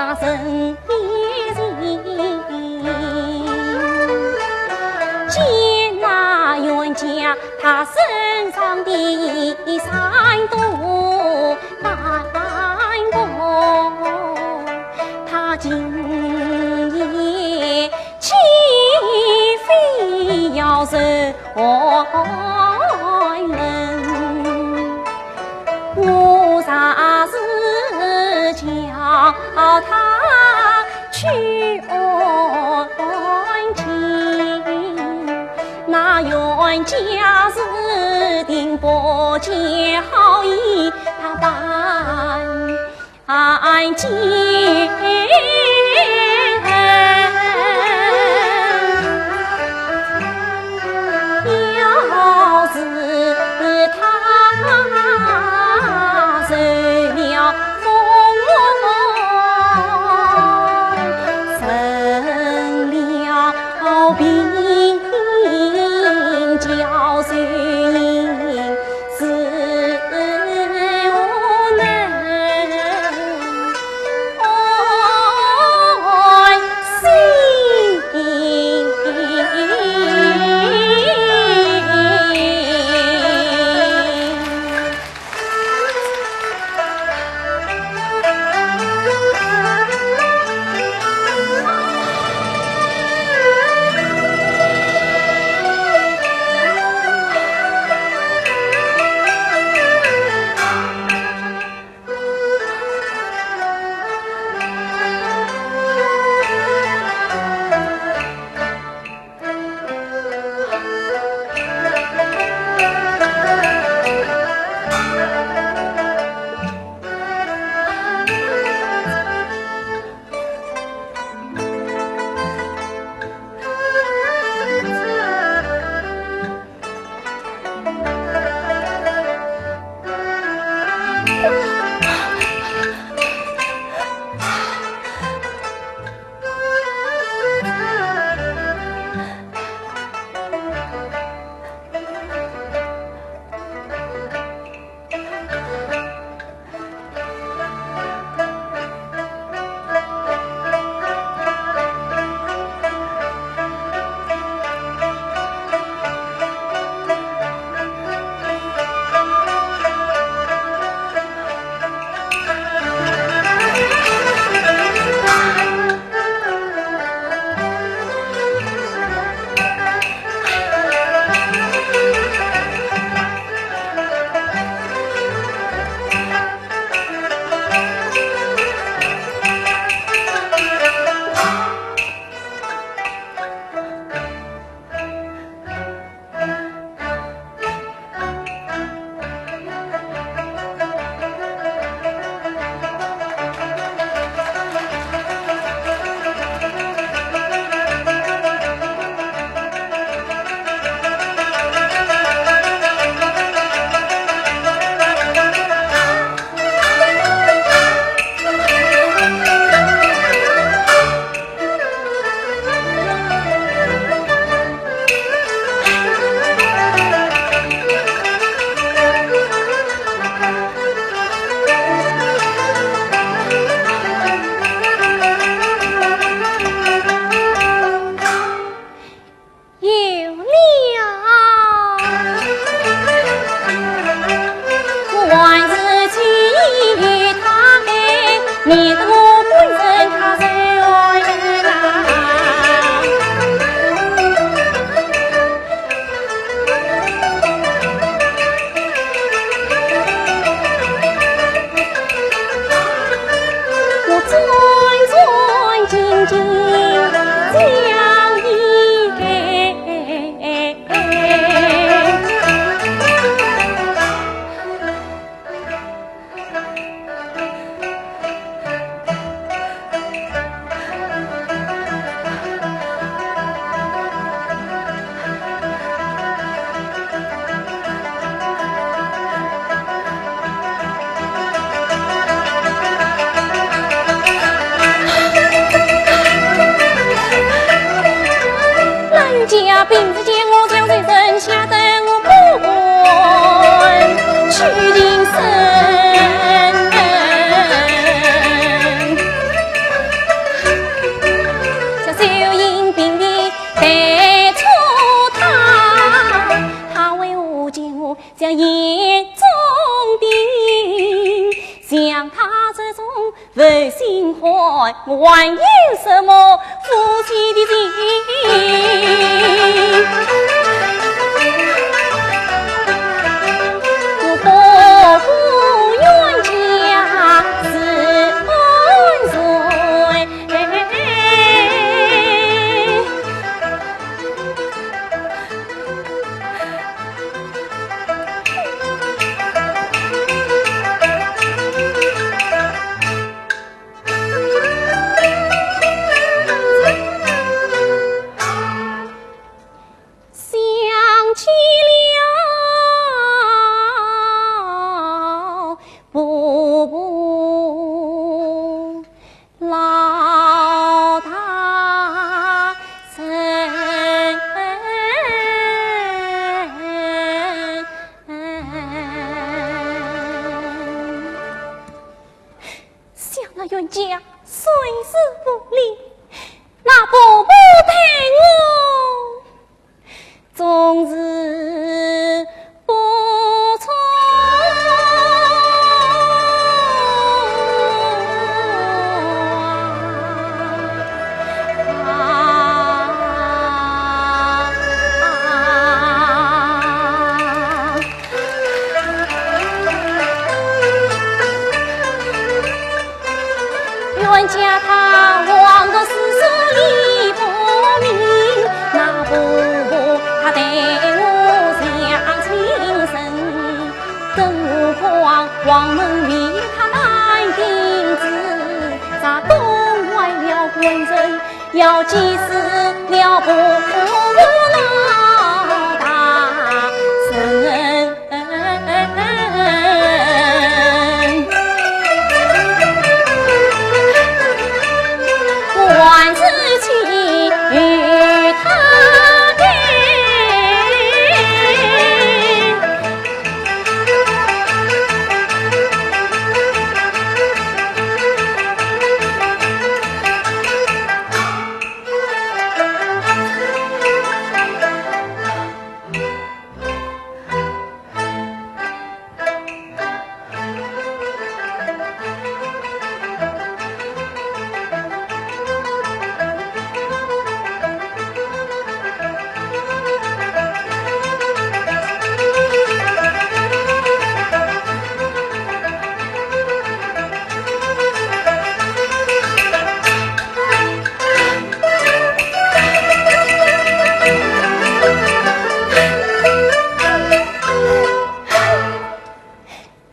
人一人见那冤家他身上的衣衫都斑驳，他今夜岂非要受 寒门，我若是叫他去安亲，那冤家是定不见好意，他办 安亲。要是他受了风，生了病，叫谁 是我能安心。有了，我还是去与他爱，你我本人他是爱人啊。 我专专心心将你爱。人家平日见我像水深，吓得我不敢去近身。想他这种负心汉，还有什么夫妻的情？我不顾冤家是恩仇。 想起了婆婆老大人。 想那冤家虽是无礼，那婆婆待我总是不错啊。 冤家他往个事事理不明，那婆婆她待我像亲生，更何况黄门为她难定子，咋动坏了官人， 要气死了婆婆老大人。还是去与他谈。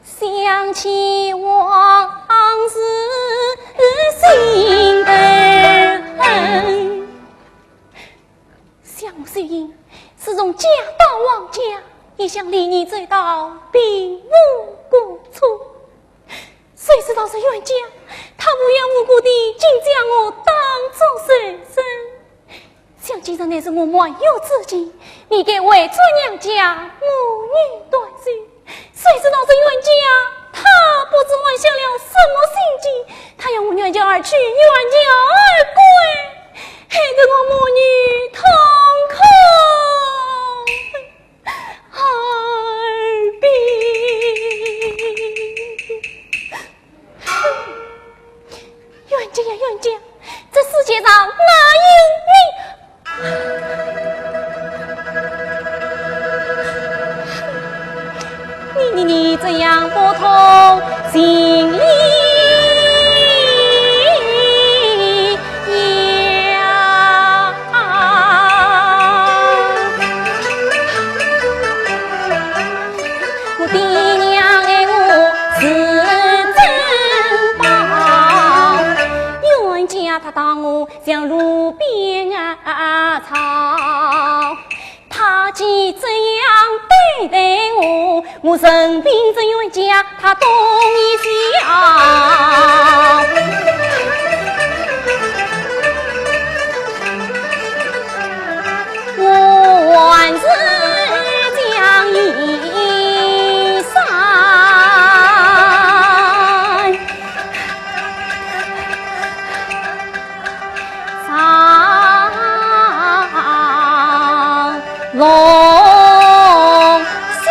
想起往事心头恨。想我秀英，自从嫁到王家，一向礼仪周到，并无过错。谁知道这冤家，他无缘无故地竟将我当作仇人。 想既然那是我满月之期，你该回转娘家，母女团聚。谁知道这冤家，他不知还下了什么心计，他要我远嫁而去，远嫁而归，害得我母女痛苦。 二弟，冤家呀冤家，这世界上哪有你？你你你这样不通情理呀！ 我爹娘爱我是珍宝，冤家他当我像路边啊草。他既这样对待我，我任凭这冤家他东一西啊。 我还是将一生上龙兴。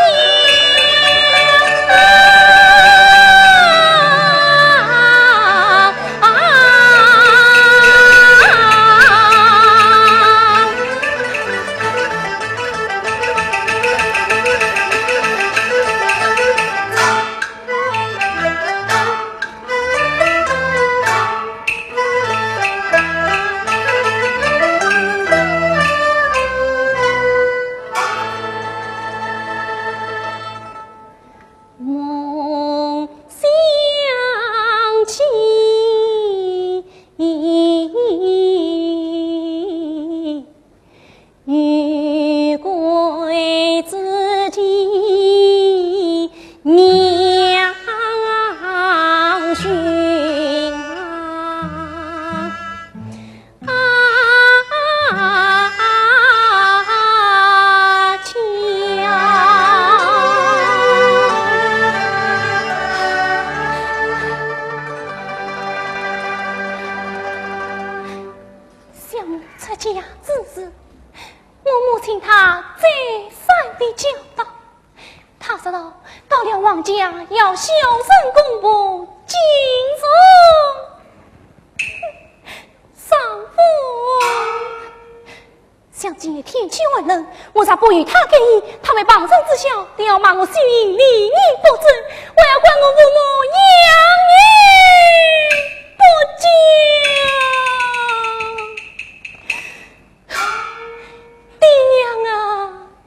家之事，我母亲她再三的教导，她说道，到了王家要孝顺公婆，敬重丈夫。想今日天气寒冷，我若不与她更衣，她会旁人知晓，定要骂我秀英礼仪不周，还要怪我父母养育不教。 爹娘啊，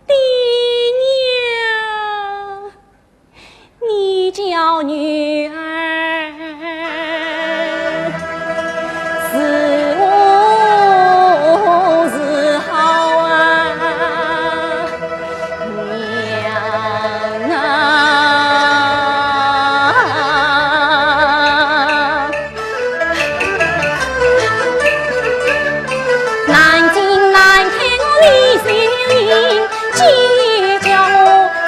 爹娘，你叫女儿如何是好啊，娘啊。 难尽难开我李秀英，只叫我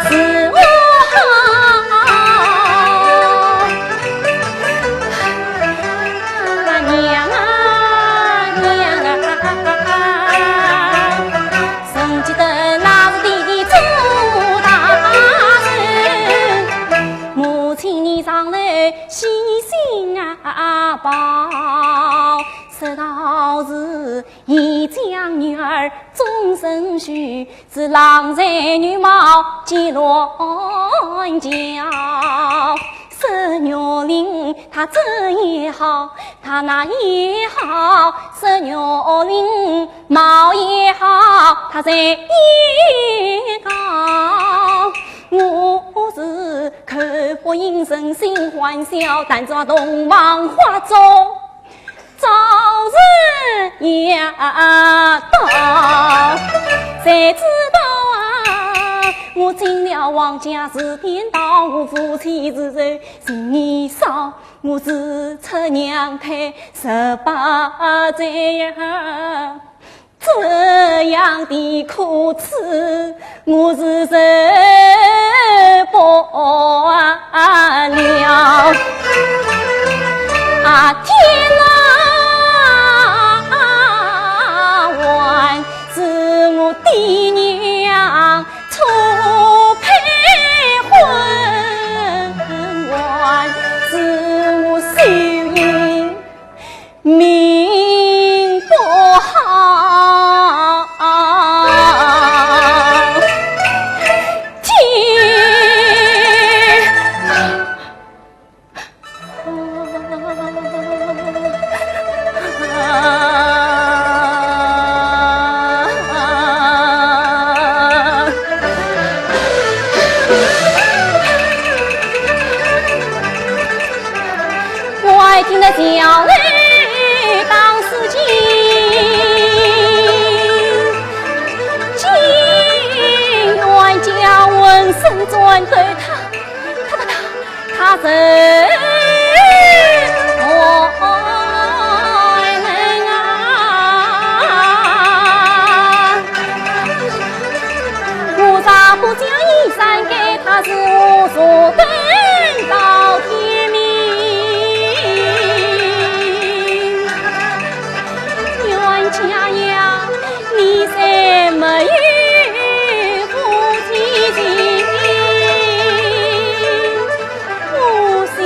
是我好。娘啊，娘啊，曾记得那是爹爹做大事，母亲你上来细心啊报，说道是 已将女儿终身许，是郎才女貌皆乱窖。佘玉林她这也好，她那也好，佘玉林貌也好，她才也高。我是口不应声，心欢笑，但做洞房花烛 照实也道。谁知道啊，我进了王家是颠倒，我夫妻之仇情义少，我自出娘胎十八载呀。 这样的苦楚，我是受不了。啊，天哪，还是我爹娘错配婚，还是我秀英 命不好。天！我爱听得小泪当诗经，情愿叫浑身转抖，他，他，他，他人何能啊？ 我若不将衣衫给她，是我坐等到天明。冤家呀，你虽没有夫妻情，我心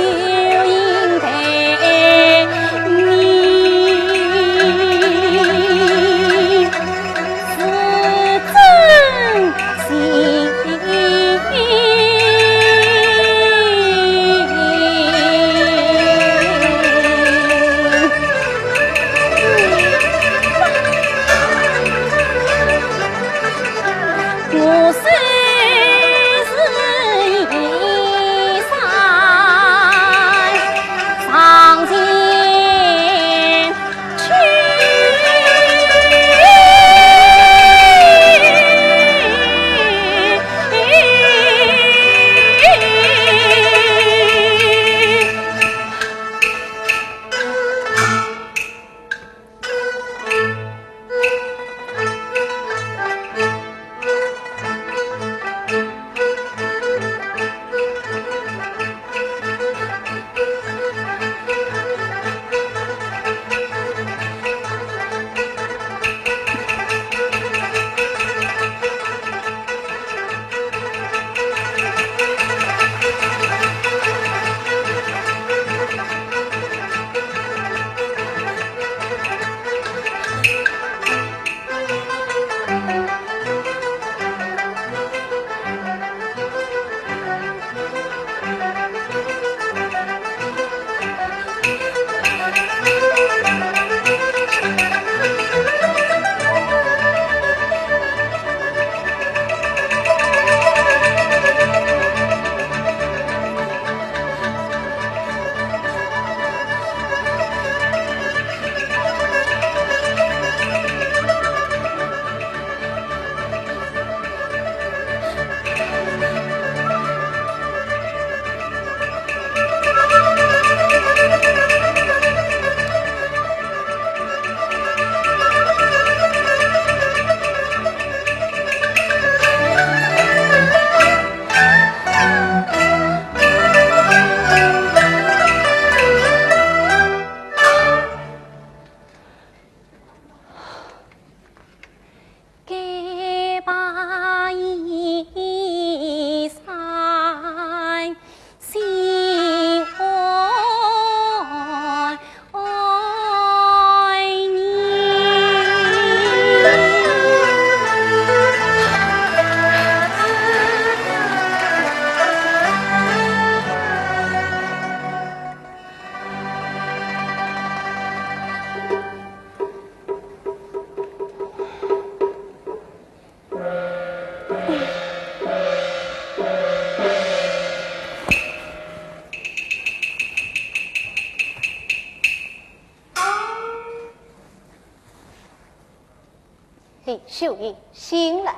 李秀英，醒来，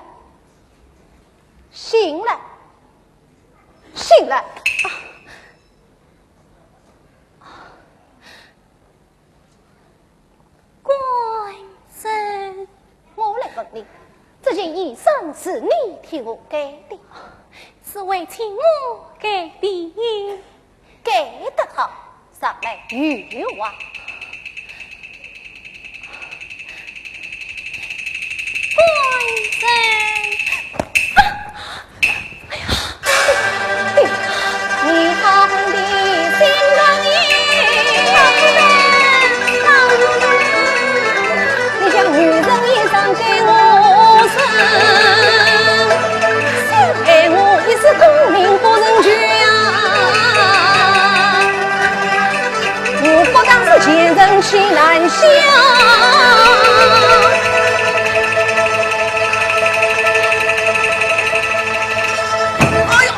醒来，醒来！啊！官人，我来问你，这件衣裳是你替我盖的？是为妻我盖的。 盖得好，上来叙叙话。官人，啊，哎呀，你好的心肠也你将女人衣裳给我穿，谁爱我一世功名不成就啊？我不当是贱人岂难消？哎呦！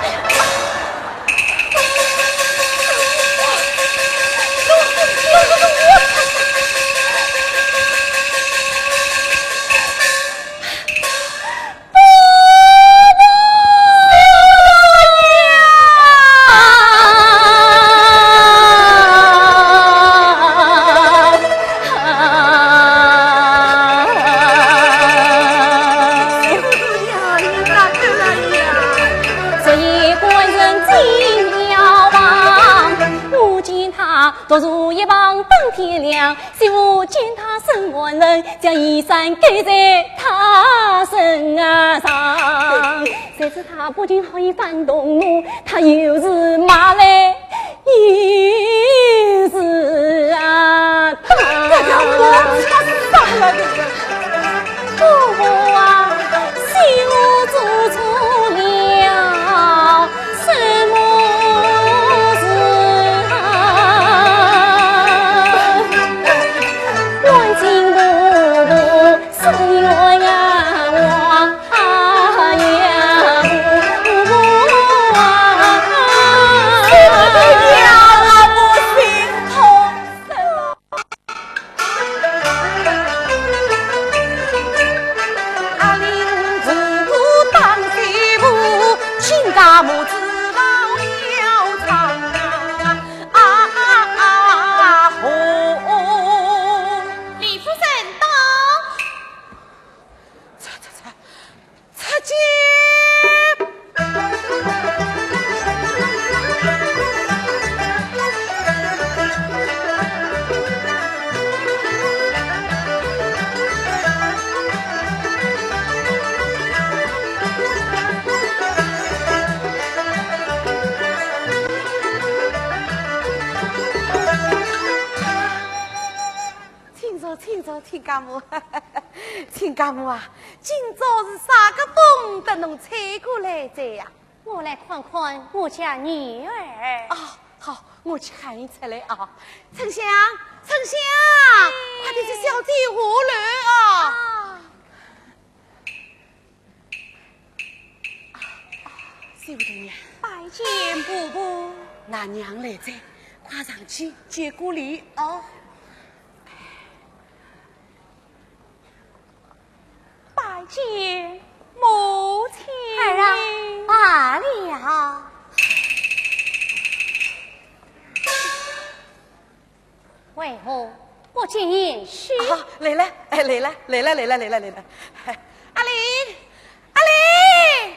所以官人进了房，我见他独坐一旁等天亮，媳妇见他生寒人，将衣衫盖在他身上。谁知他不仅好意反动怒，他又是骂来 一时啊，他这条我吃伤了的人。我啊，是我做错了什么事啊？万金婆婆 是我呀，我呀，我啊。是你的娘啊，我心痛死了。阿林自古当媳妇，亲家母子老了长啊，啊，啊，啊，哦。李夫人到。 出，出，出，出去！请坐，请坐，亲家母。 亲家母啊，今朝是啥个风搭侬吹过来哉呀？我来看看我家女儿。哦，好，我去喊伊出来啊。春香，春香，哎。快点接小姐下楼啊。啊。 媳妇大人。拜见婆婆。㑚娘来哉，快上去见过礼哦。拜见母亲。儿啊，罢了。 为何不见贤婿？啊，来了，哎，来了，来了，来了，来了，来了。哎，阿林，阿林！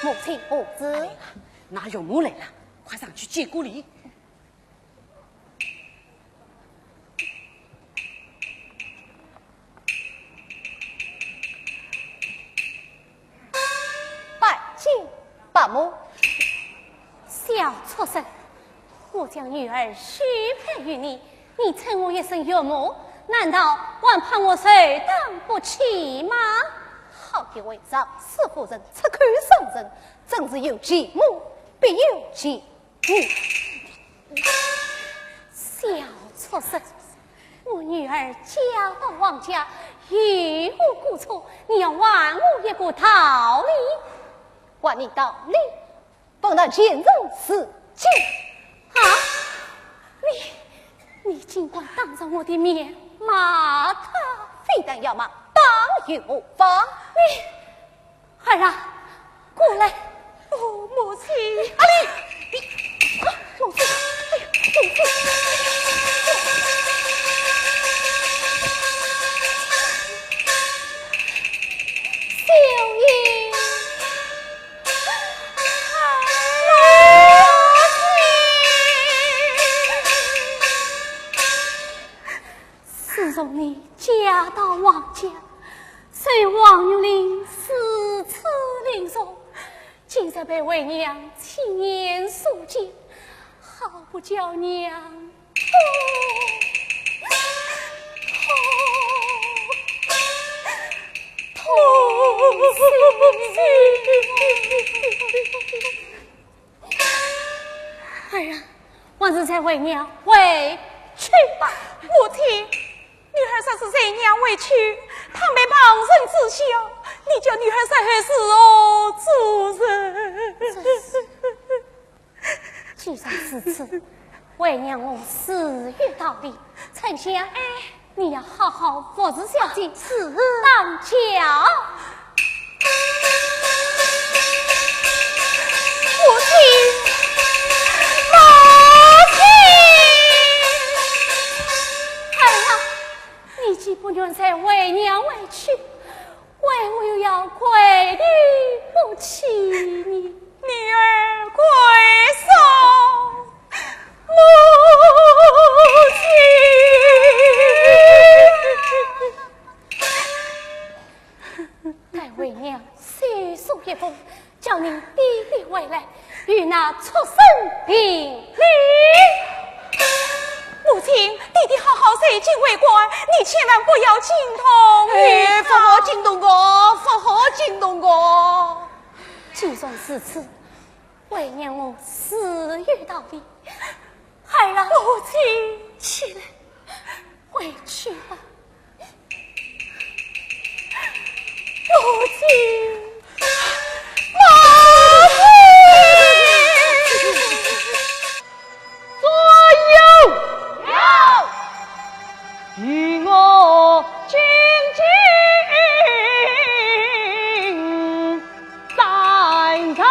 母亲不知。㑚岳母来了，快上去见过礼。 拜见伯母。小畜生，我将女儿许配于你，你称我一声岳母，难道还怕我受当不起吗？好一位赵氏夫人，出口伤人，真是有其母必有其 小畜生，我女儿嫁到王家，有何过错？你要还我一个道理。还你道理？问那贱人是谁？啊？你，你竟敢当着我的面骂她？非但要骂，打又何妨？你，儿啊，过来。哦，母亲。阿丽，你，啊，母亲，哎呀，母亲。小英。 自从你嫁到王家，受王玉林如此凌辱，今日被为娘亲眼所见，好不叫娘痛，痛，痛心啊！ 儿啊，还是随为娘回去吧。母亲，女儿若是随娘回去，倘被旁人知晓，你叫女儿如何做人？既然如此，为娘我自有道理。春香，哎，你要好好服侍小姐，是。当家。 母亲，母亲！儿啊，你既不愿随为娘回去，为何又要跪地不起呢？女儿跪送母亲。 待为娘修书一封，叫你爹爹回来，与那畜生评理。母亲，爹爹好好受尽为官，你千万不要惊动于他。哎，不好惊动我，不好惊动我。既然如此，为娘我自有道理。儿啊，母亲，起来，回去吧。 母亲，母亲！左右！有！与我进京。 三朝爷。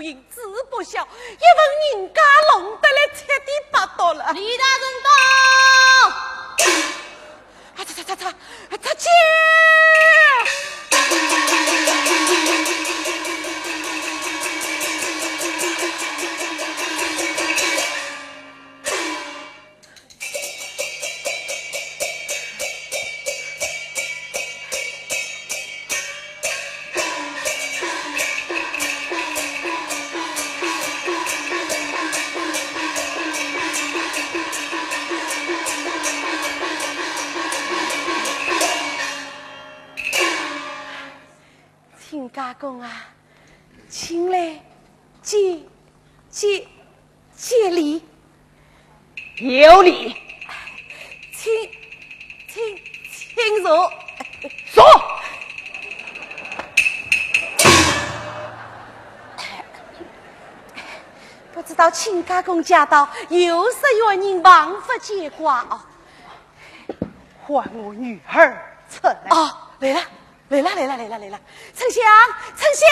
银子不小，一份人家弄得来七颠八倒了。李大人到。啊，出，出，出，出，出去！亲家公啊，请来，请，请，请。 见礼。有礼。请，请，请坐。坐。不知道亲家公驾到，有失远迎，望勿见怪哦。唤我女儿出来。哦，来了。 来了，来了，来了，来了！春香，春香，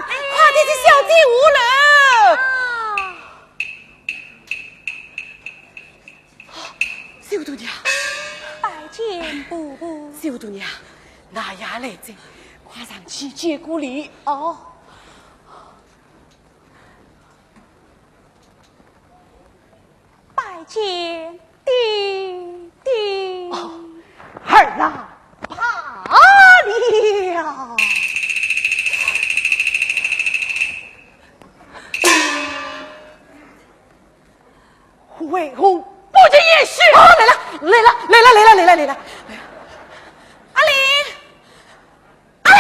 快点替小姐下楼。小大娘。拜见婆婆。小大娘，㑚也来哉，快上去见过礼哦。 拜见爹爹。哦，儿啊，罢了。为何不见贤婿？哦，来了，来了，来了，来了，来了，来了。阿林， 哎！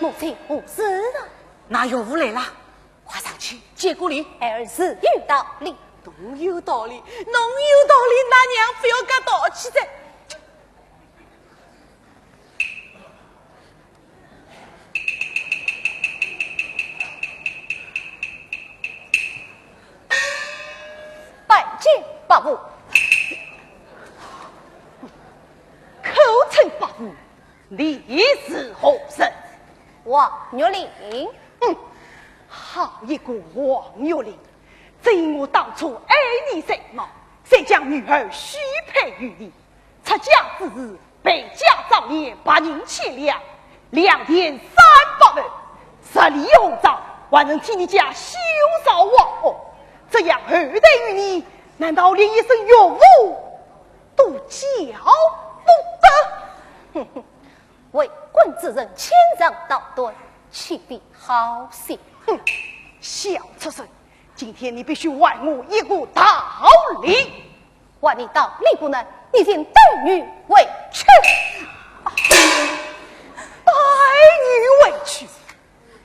母亲，何事啊？㑚岳父来了，快上去见过礼。孩儿自有道理。侬有道理，侬有道理，㑚娘勿要介淘气哉。 拜见伯父。口称伯父，你是何人？王玉林。嗯，好一个王玉林！只因我当初爱你才貌，才将女儿许配于你。 出嫁之时，陪嫁妆奁，白银千两，良田三百万，十里红妆，还能替你家修造王屋。这样厚待于你，难道连一声岳父都叫不得？哼哼，为官之人，牵肠道短，岂比好戏？哼，小畜生，今天你必须还我一个道理。 还你道理不能，你先带女回去。带女回去？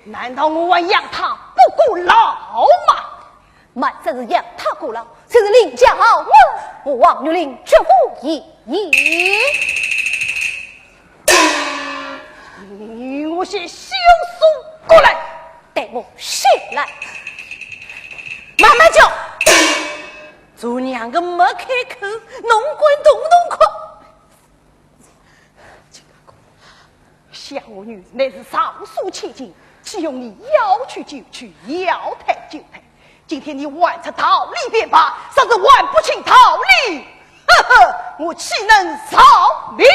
难道我还养她不过老吗？莫说是养她过老，就是凌驾豪门，我王玉林绝无异议。你与我些小畜生过来！带我下来。慢慢叫。 做娘个没开口，侬敢动动看？想我女乃是尚书千金，岂容你要去就去，要退就退。今天你还出道理便罢，若是还不清道理，呵呵，我岂能饶命？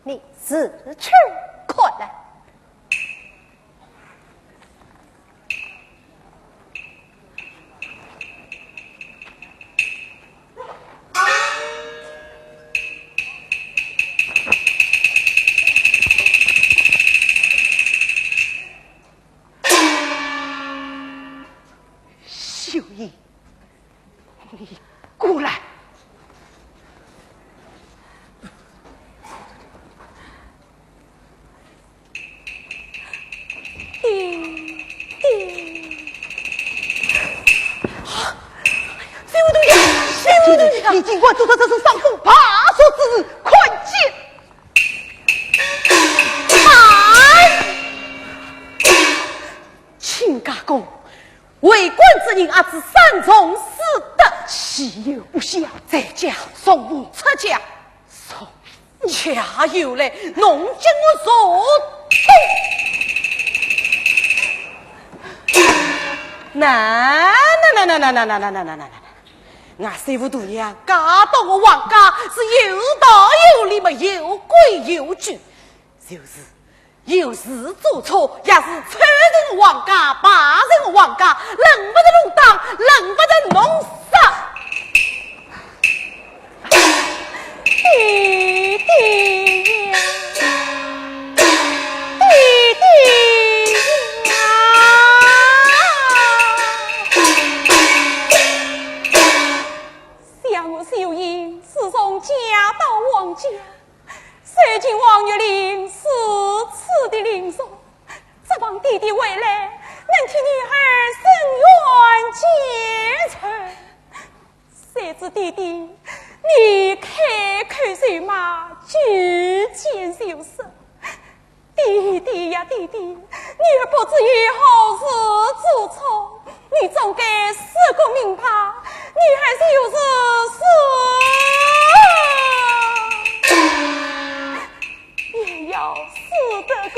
你自去看来。 秀英，你过来。爹爹。啊，小东家，小东家。你竟敢做出这种伤风败俗之事，看剑！哎！ 亲家公，为官之人，阿知三从四德。岂有不孝？在家从父出嫁，从父呀，有嘞，侬将我坐倒。那那那那那那那那那那那，俺媳妇大娘嫁到我王家是有道有理嘛，有规有矩，就是有事做错，也是丑人王家，败人王家，轮不着侬打，轮不着侬杀。 爹爹呀，爹爹呀！想我秀英自从嫁到王家，受尽王玉林如此的凌辱，指望爹爹回来能替女儿伸冤解仇。 谁知爹爹，你开口就骂，句句就杀。爹爹呀，爹爹，你儿不知有何事做错，你总该说个明白，你儿就是 也要死得个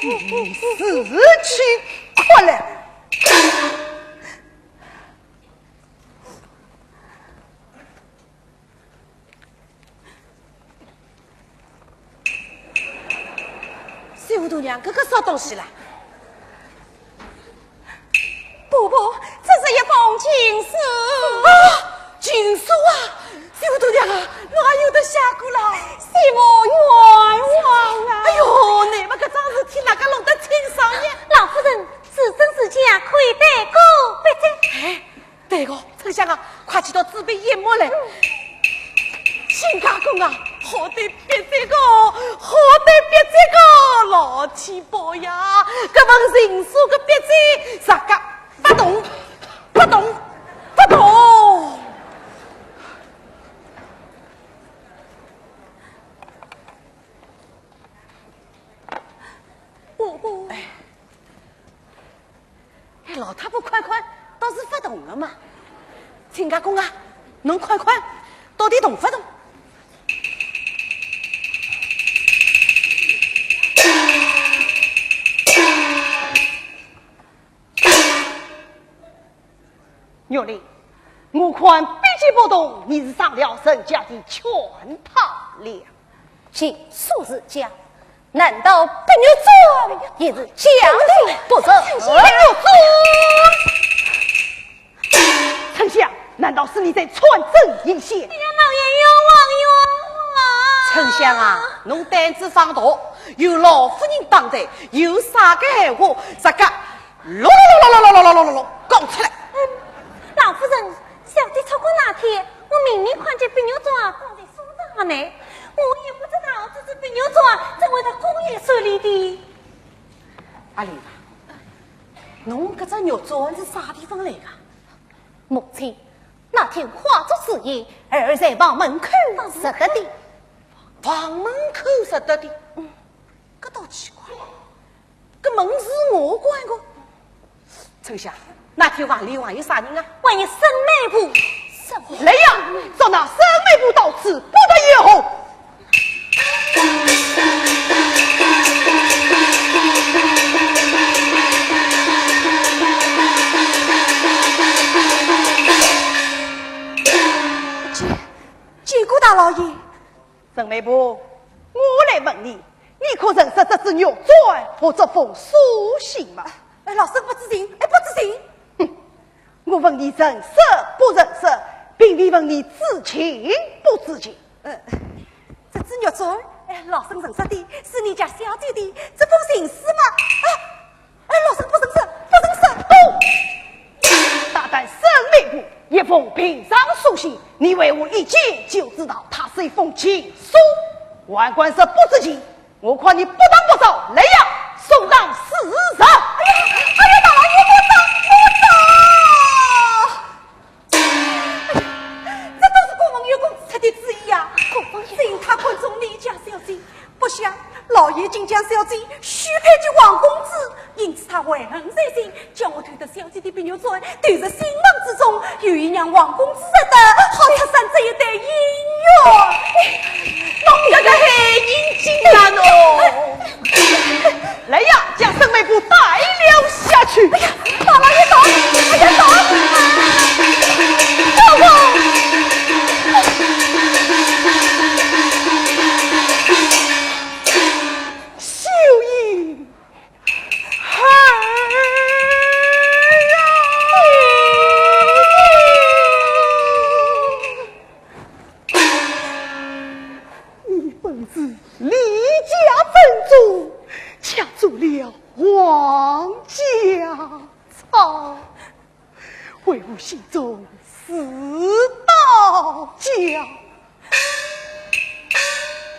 你死去快来！小大娘，搿个啥东西啦？ 婆婆，这是一封情书。啊，情书啊！小大娘啊，侬也有得写过啦？是我冤枉啊！哎哟，乃末搿桩事体哪能弄得清爽呢？老夫人，是真是假，可以对过笔迹。哎，对个，春香啊，快去到纸边研墨来。亲家公啊，好得 笔迹个，好得笔迹个，老天保呀！搿封情书个笔迹，啥个勿动，勿动，勿动！婆婆，哎， 哎，老太婆看看，倒是勿动个嘛。亲家公啊，侬看看，到底动勿动？玉林，我看笔迹不动，你是上了人家的圈套了。 情书是假，难道白玉簪也是假的不成？白玉簪！春香，难道是你在穿针引线？哎呀，老爷冤枉冤枉啊！春香啊，侬胆子放大，有老夫人当在，有啥个闲话，啥个 咯咯咯咯咯咯咯咯咯咯，讲出来。嗯，老夫人，小姐错过那天，我明明看见白玉簪挂在手上呢，我也不知道这只白玉簪怎会在姑爷手里的。阿林啊，侬搿只玉簪是啥地方来的？母亲，那天花烛之夜，儿在房门口拾得的。房门口拾得的？嗯。搿倒奇怪。 搿门是我关个。春香，那天房里还有啥人啊？还有沈媒婆。沈媒婆？来呀，捉拿沈媒婆到此，不得有误。见，见过大老爷。 沈媒婆，我来问你，你可认识这只玉簪和这封书信吗？哎，老身不知情，哎，不知情。哼，我问你认识不认识，并未问你知情不知情。呃，这只玉簪，哎，老身认识的，是你家小姐的。这封情书嘛，啊， 哎，老身不认识，不认识。哦，大胆沈媒婆，一封平常书信，你为何一见就知道它是一封情书？还敢说不知情，我看你不打不招，来呀，送上四十。哎呀，哎呀，大老爷，我打，我打！ 哎呀，这都是顾文友公子出的主意呀！顾文友，请他看中你家小姐，不想老爷竟将小姐许配给王公子，因此他怀恨在叫我偷得小姐的碧玉簪，投入新房之中，有意让王公子拾得，好拆散这一对姻缘。侬搿个害人精啊侬！来呀，将沈媒婆带了下去。哎呀，大老爷到！哎呀，到！老公！秀英。 儿啊！你本是李家正宗，却做了王家草。 为何心中似刀割？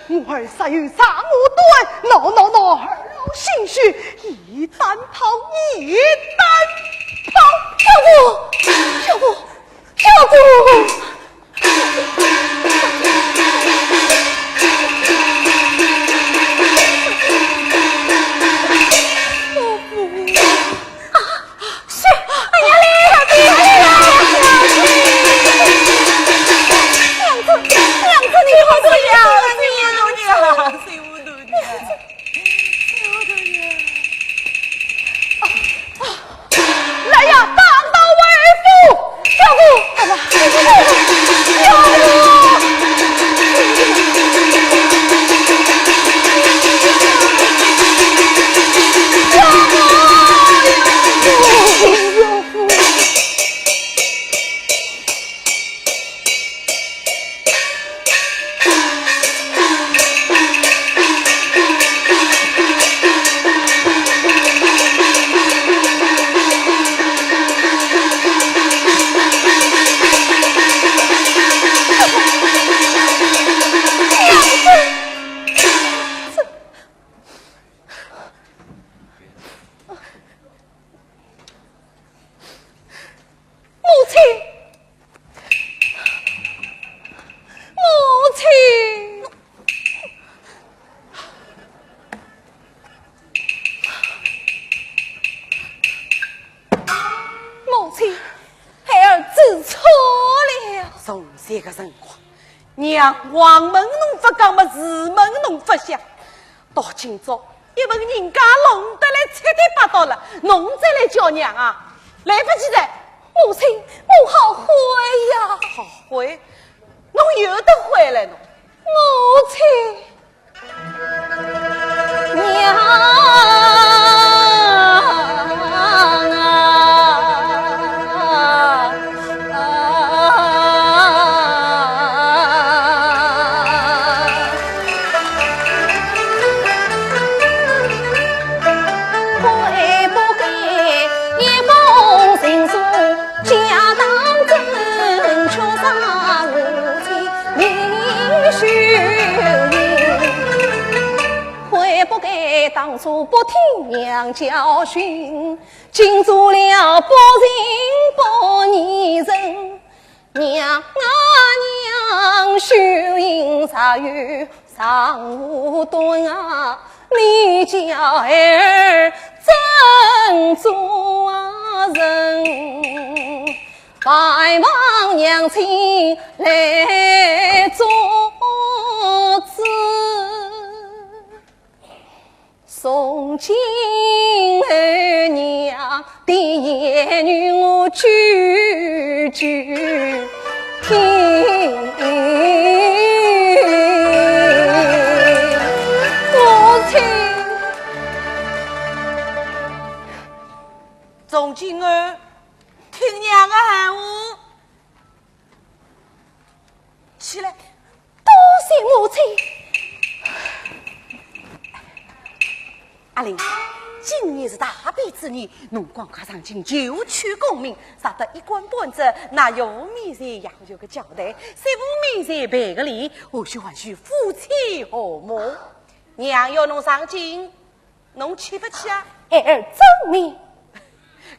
我儿若有啥我断，恼恼恼，二老心血，一旦泡一旦泡。小姑，小姑，小姑！ 啊，是，哎呀，小姐，哎呀，小姐，娘子，娘子，你好，娘子，娘子，娘子。 来呀，打道回府！小姑，小姑，小姑！母亲，母亲，母亲，孩儿知错了。从前个辰光，娘，横门侬勿讲么，竖门侬勿响， 到今朝，一份人家弄得来七颠八倒了，侬再来叫娘啊，来不及哉。母亲，我后悔呀。后悔？侬有得悔了侬。母亲。娘啊！悔不该当初不听娘教训，竟做了不仁不义人。娘啊娘，秀英若有尚无断啊，你叫孩儿怎做人？还望娘亲来做主。 从今后娘的言语我句句听。母亲。从今后听娘的闲话。起来。 多谢母亲。阿林，今日是大比之日，侬赶快上京求取功名，若得一官半职，那岳父面前也有个交代，在父母面前赔个礼，后续还需夫妻和睦。娘要侬上京， 侬去勿去啊？孩儿遵命。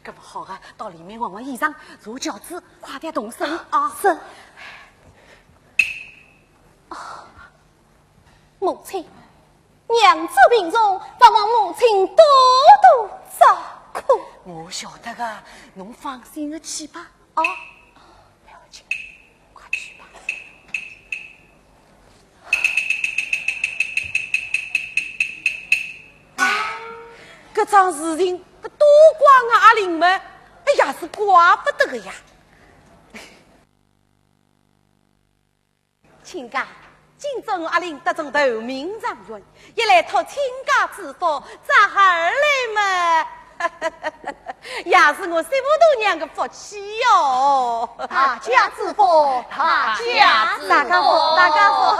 搿么好啊，到里面换换衣裳，坐轿子，快点动身啊！是。啊，母亲，娘子病重，还望母亲多多照顾。我晓得个，侬放心个去吧，啊。不要紧，快去吧。哎，搿桩事情，搿多怪我阿林么，哎呀，是怪勿得个呀。 亲家，今朝我阿林得中头名状元，一来托亲家之福，再二来嘛，也是我三府大娘个福气哟。大家之福，大家之福。大家福，大家福。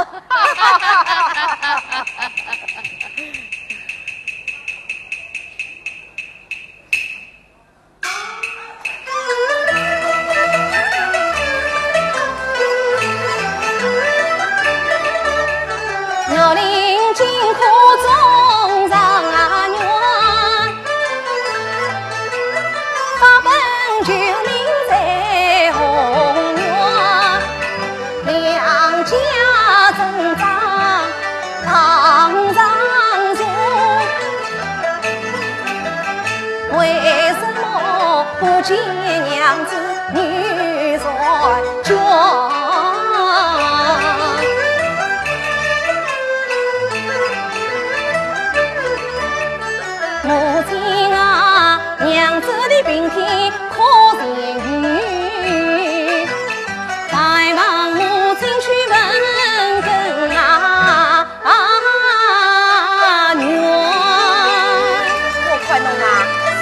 我看侬啊，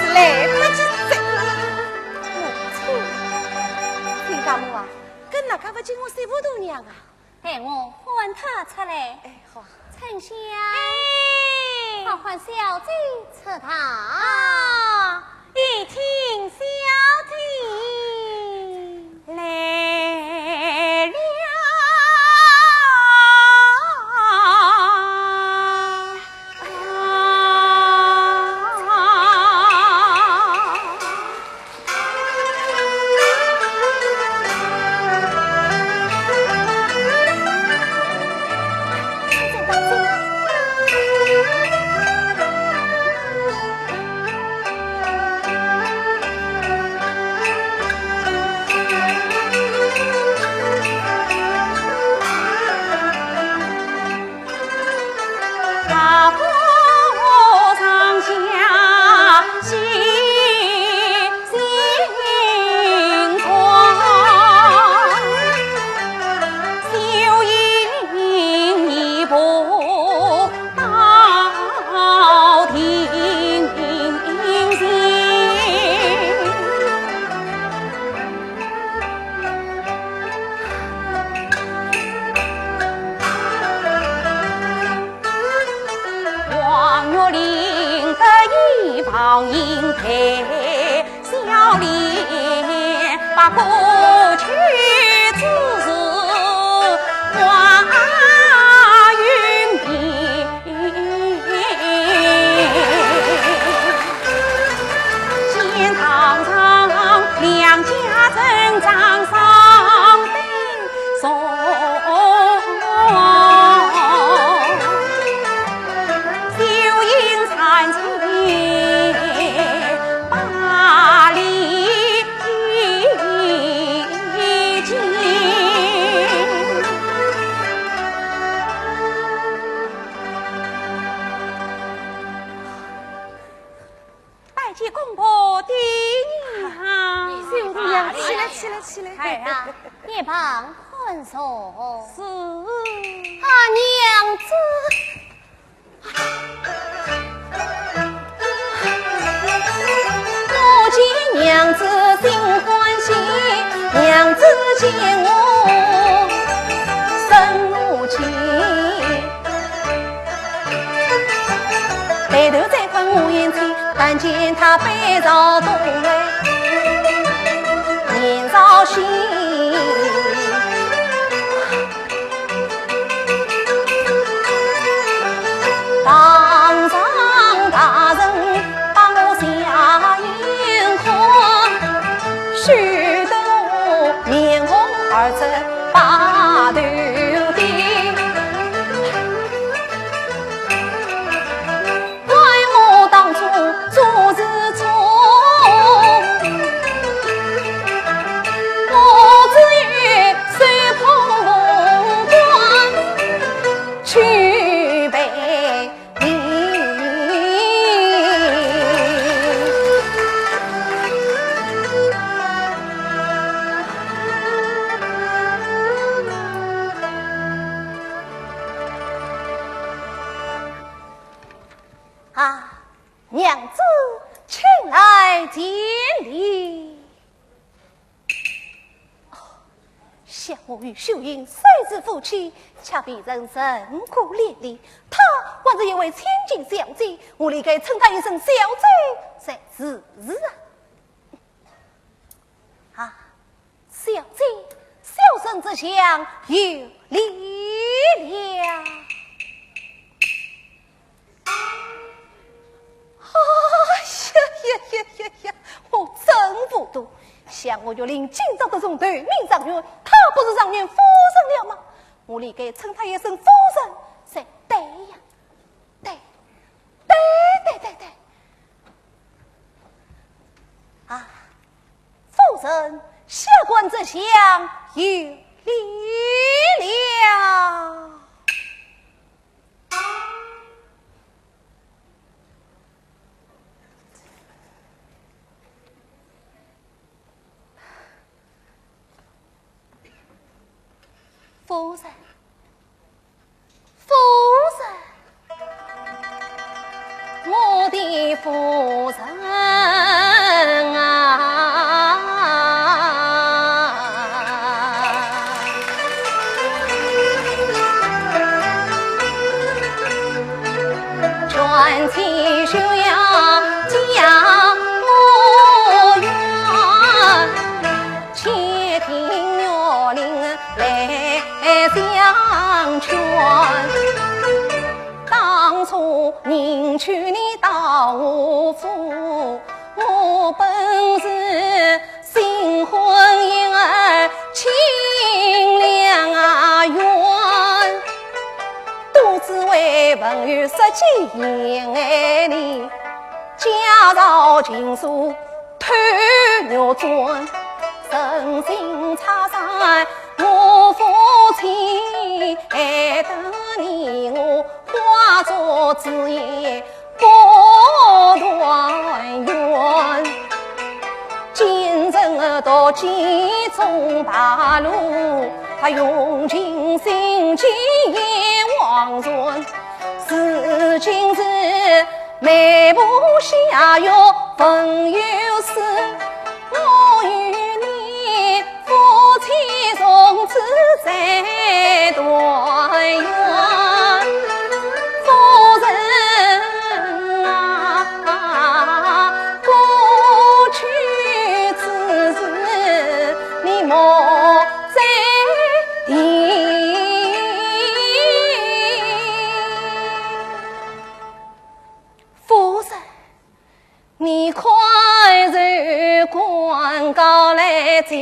是来不及哉。母亲，亲家母啊，搿哪哼勿见我三府大娘啊？待我唤她出来。哎，好。春香，哎。快唤小姐出堂。啊，有请小姐。来了。拜见公婆爹娘。小姑娘，起来，起来，起来。孩儿啊，一旁宽坐。是。啊，娘子。我见娘子心欢喜，娘子见我生怒气。 抬头再看我眼前，但见她背朝东来，面朝西。堂上大人把我斜眼看，羞得我面红耳赤把头低。 怪我当初做事错。我与秀英虽是夫妻，却未曾成过连理。她还是一位千金小姐，我理该称她一声小姐才是啊。啊，小姐，小生这厢有礼了。 哎呀呀呀呀呀！我真糊涂，想我玉林今朝得中头名状元，她不是状元夫人了吗？我理该称她一声夫人才对呀。对，对，对，对，对。啊，夫人，下官这厢有礼了。 夫人，夫人，我的夫人啊！ 夫人，你快受官告来见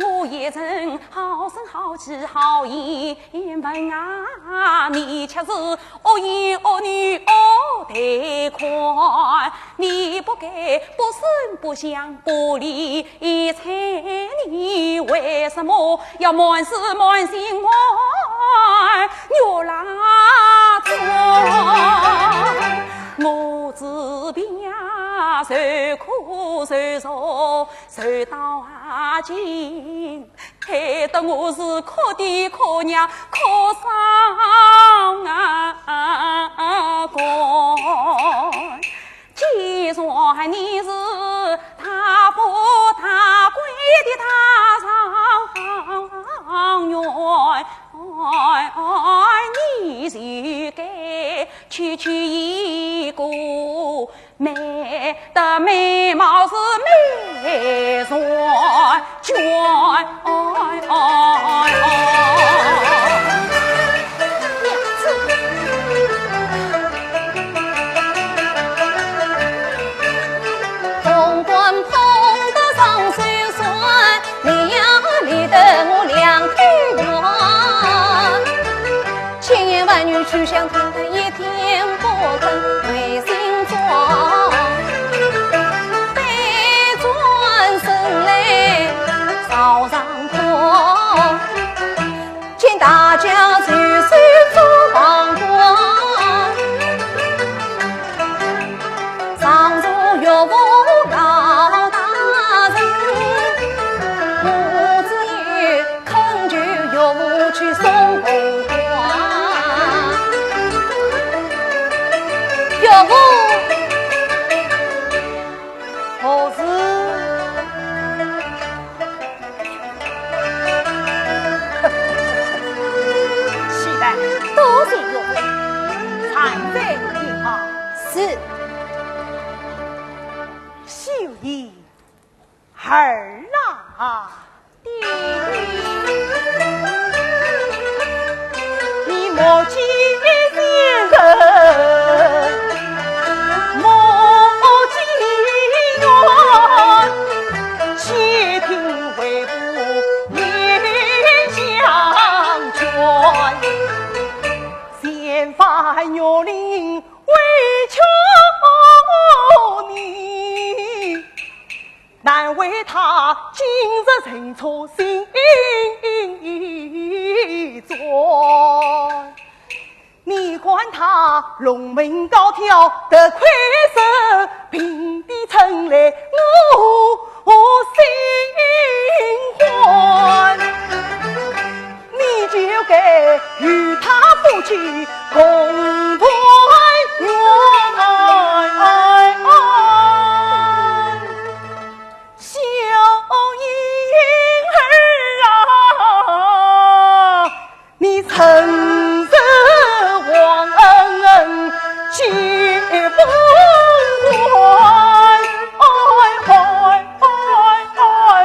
我一人好声好气好言文啊，你却是去送红花。岳父，何事？是的，多谢岳父。站在一旁。是。秀英。 儿啊，爹爹，你莫见贤人，莫见冤，且听为父言相劝。前番玉林委屈你， 难为他今日认错心酸。你看他龙门高挑，得魁首平地称来，我心欢。你就该与他夫妻共团圆。 小英儿啊，你曾是皇恩结不完，哎，哎，哎，哎，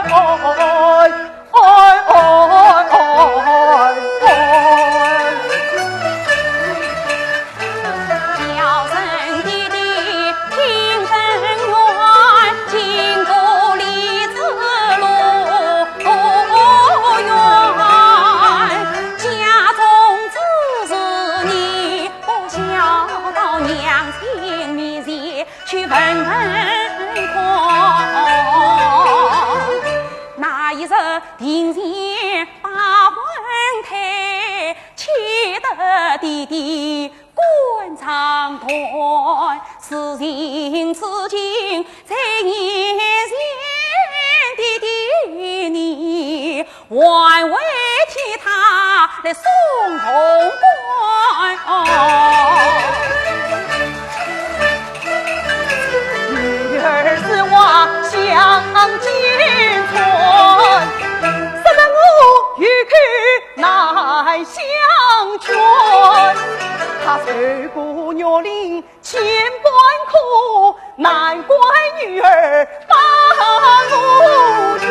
哎。 哎，哎，哎，哎。小生爹爹听分冤，经过里子路远，家中之事你不孝，到娘亲面前去问问看。那一日庭前 把婚退，且得爹爹观掌断。事情至今在眼前，爹爹你还未替他来送红冠。 女儿此话向前传，怎奈我有口难相劝。她受过玉林千般苦，难怪女儿把我怨。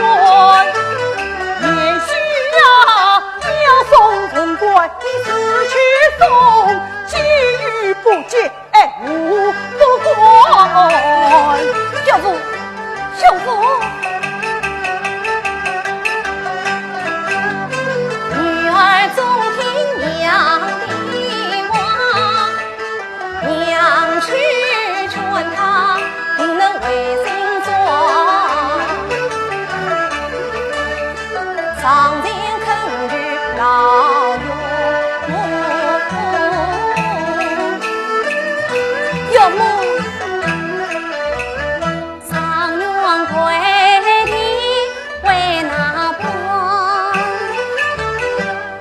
贤婿啊，你要送红冠，你自去送，金玉不接 哎，无不过。岳父，岳父。女儿总听娘的话，娘去劝她，定能回心转。 上前恳求老岳母。岳母。状元跪地为哪般？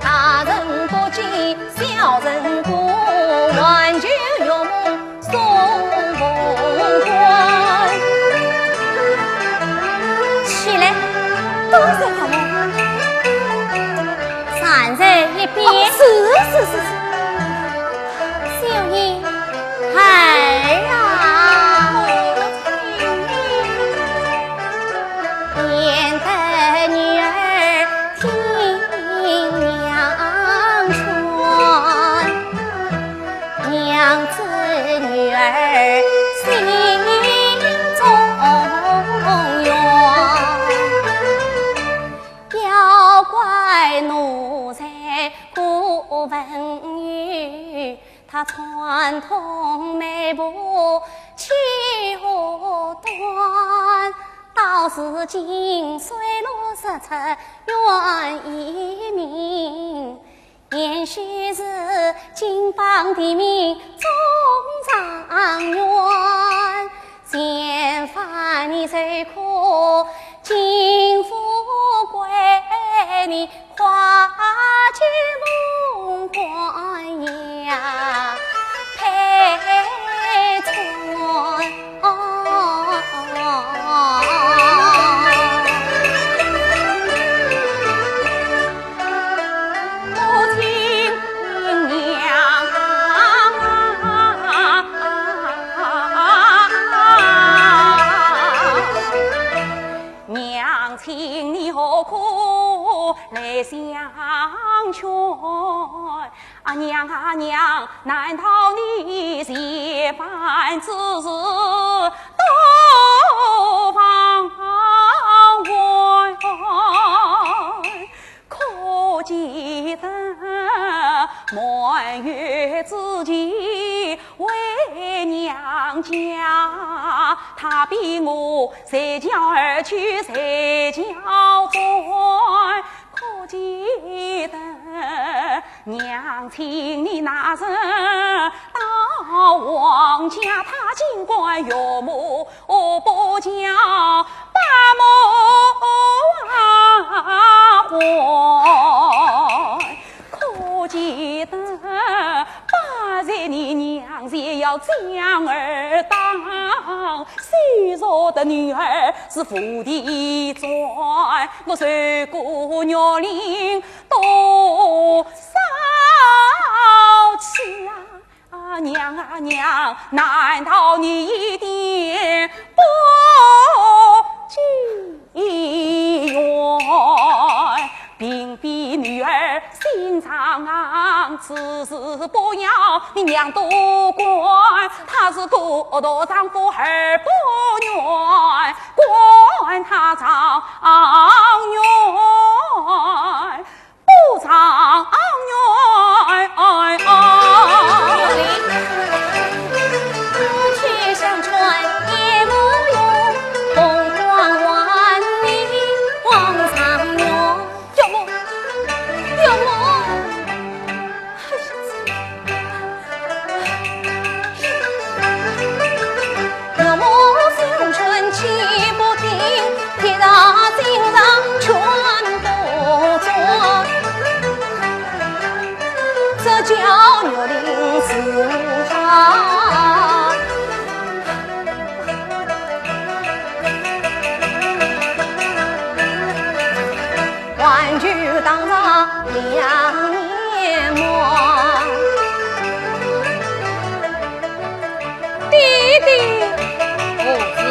大人不见小人过，还求岳母 送红冠。起来，多谢岳母。站在一边。哦，是，是，是，是。秀英，孩儿啊。免得女儿听娘劝。 娘子女儿心中远，要怪奴才顾文友，他串通媒婆欺我断，到如今水落石出，冤已明。 贤婿是金榜题名中状元，前番你受苦，今富贵你快去相劝。啊，娘啊娘，难道你千般之事都放开？可记得满月之期回娘家，他比我随轿而去随轿转。 可记得娘请你那日到王家，他竟敢岳母不叫，把门啊关。可记得八岁你娘前要将儿打，羞辱的女儿是无地转。 我受过玉令多少次啊！啊，娘啊娘，难道你一点不记得？屏蔽女儿心肠，此事不要你娘多管，她是孤独丈夫儿不愿， 管她状元，不状元。岳母，岳母。 爹爹。父子。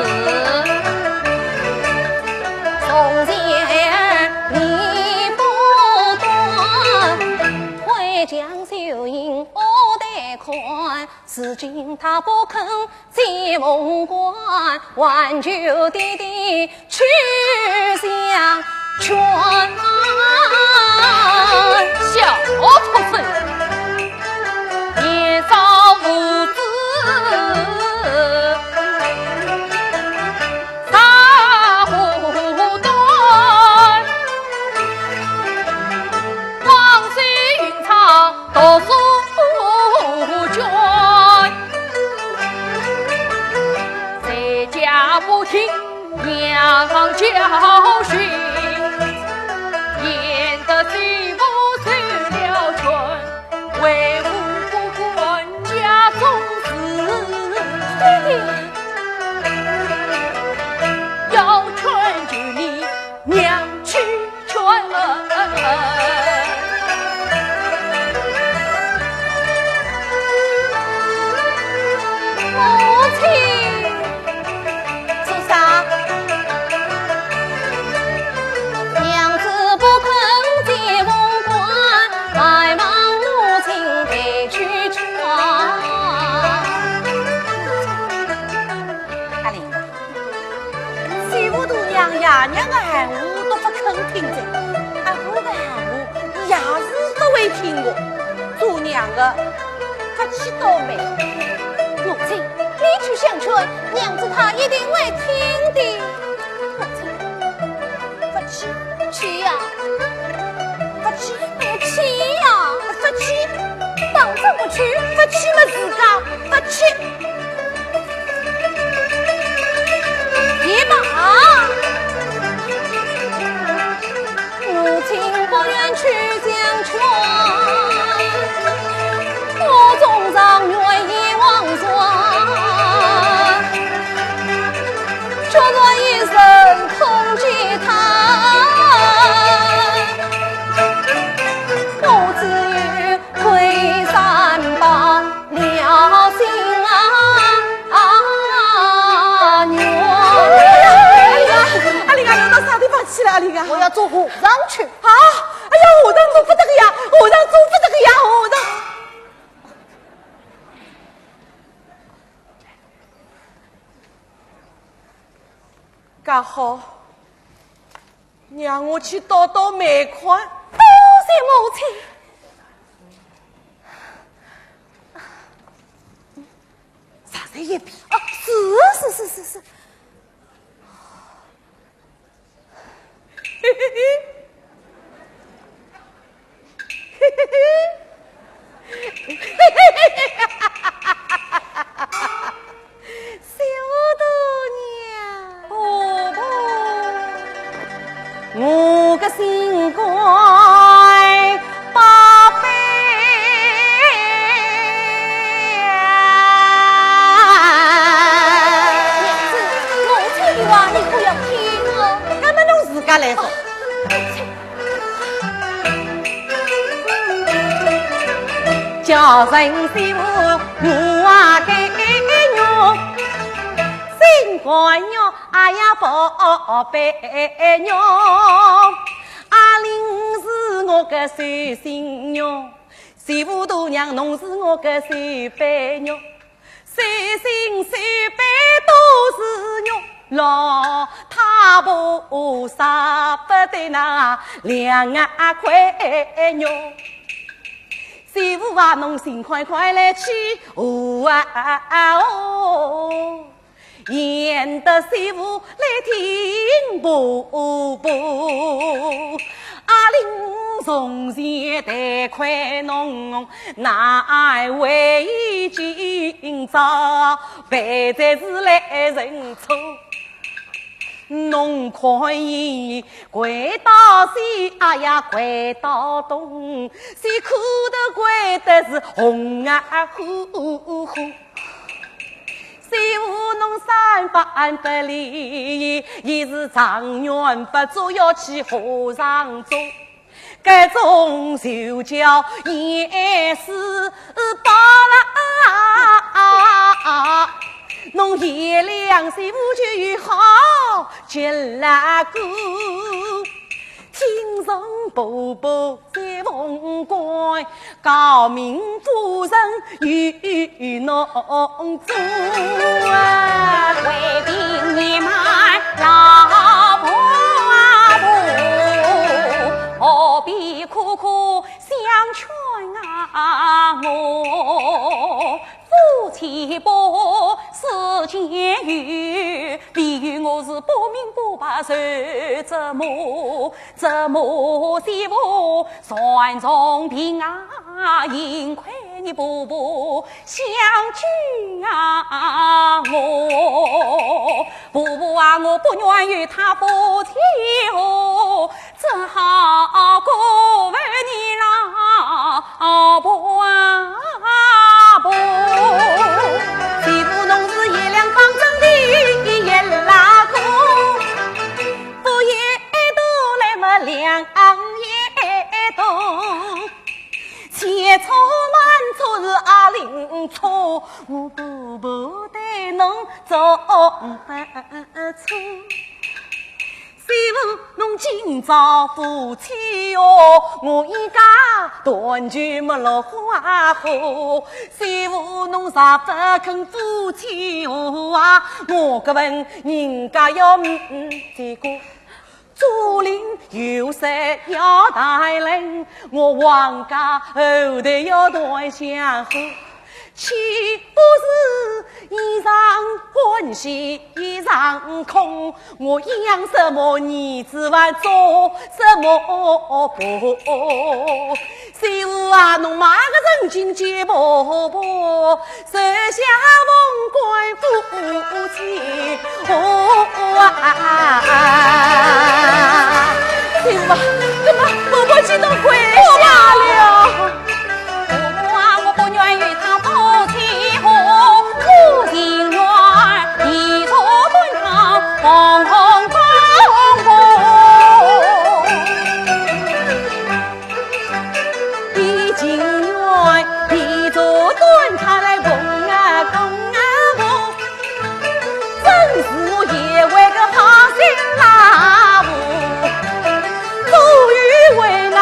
小畜生，年少无知，啥不懂，枉费云长 读书捐，在家不听娘教训，演得媳妇受了劝，为父不管家中事。爹爹，要劝就你娘去 劝。母亲。做啥？娘子不肯见凤冠，还望母亲代去劝。阿林。 媳妇大娘爷娘个闲话都勿肯听哉，阿哥个闲话伊也是勿会听个，做娘个勿去倒霉。母亲，你去相劝，娘子她一定会听的。母亲，勿去。去呀。勿去。哎呀，去呀。勿去。当真勿去？勿去么自家勿去。 别吧。母亲不愿去相劝，我总常愿意望说，却说一声空给他，我只有 退三步了心啊，啊，愿。阿林啊，阿林啊，侬到啥地方去了，阿林啊？我要做和尚去。啊，哎呀，好，让我去倒倒霉款。多谢母亲。站在一边。哦，是，是，是，是，是。 小大娘。婆婆。我个心肝宝贝呀。娘子，母亲的话，你可要听哦。那么侬自家来说。 叫声媳妇，我啊该肉，心肝肉，哎呀宝贝肉，阿玲是我个手心肉，媳妇大娘侬是我个手背肉。 手心手背都是肉，老太婆舍不得那两啊块肉。媳妇啊，侬心快快来去哦啊哦，贤德媳妇来听婆婆。阿玲从前待款侬， 难为今朝，备在是来认错。侬看伊跪到西，哎呀跪到东，西哭得跪得是红啊呼呼。媳妇侬三番不理，伊是状元不做，要去和尚做。 搿种就叫严世伯啦。侬贤良媳妇就有好结啦果，听从婆婆在凤冠，诰命夫人与侬做啊。为民年迈老婆婆，何必苦苦 相劝啊我，夫妻百世间有，唯有我是不明不白受折磨，折磨媳妇全从病啊，幸亏你婆婆 相救啊我，婆婆啊，我不愿与他夫妻和，只好过问你老婆啊婆。媳妇侬是贤良方正的贤老公，不言多来么两言多。 千错万错是阿玲错，我婆婆对侬总不错。媳妇侬今朝夫妻哦，我一家团聚没落花火。媳妇侬若不肯夫妻和啊，我个问人家要嗯嗯结果。 竹林有山要大人，我王家后代要断香火。岂不是衣裳欢喜衣裳空？我养什么儿子还做什么婆？ 媳妇啊，侬买个人情结婆婆，收下凤冠夫妻和啊。媳妇啊，搿么婆婆去到跪下了。婆婆啊，我不愿与他夫妻和，我情愿地坐端堂，红红火火。 伊情愿地坐端堂来捧啊捧啊捧，真是我贤惠个好心老婆，左右为难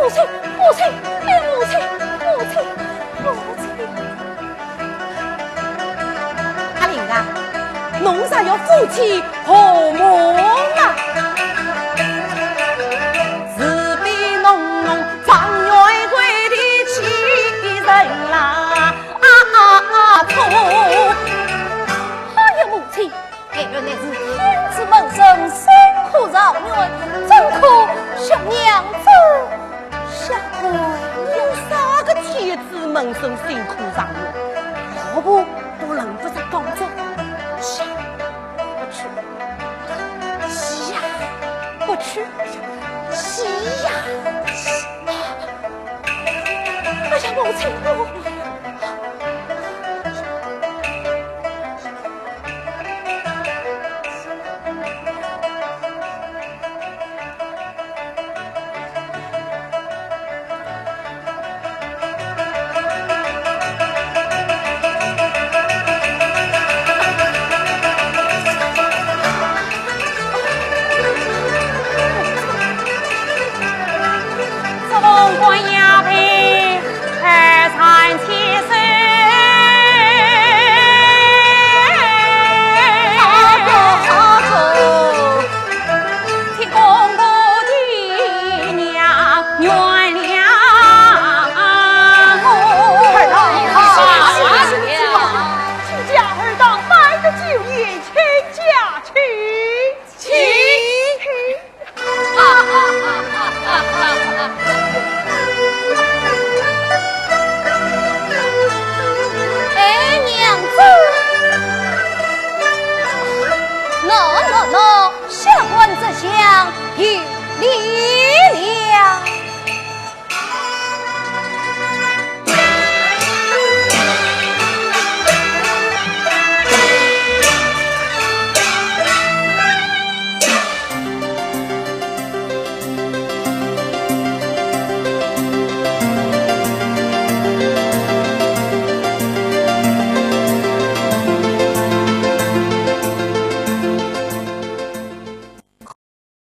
母亲，母亲，哎，母亲，母亲，母亲。阿林啊，侬若要夫妻和睦啊，是比侬侬状元贵的气人啦，啊啊啊，错。哎呀，母亲， 哎，原来是天子门生，辛苦状元，怎可像娘子下跪？有啥个天子门生辛苦状元？老婆都轮不着讲这。下不去，下不去，下。哎呀，母亲，我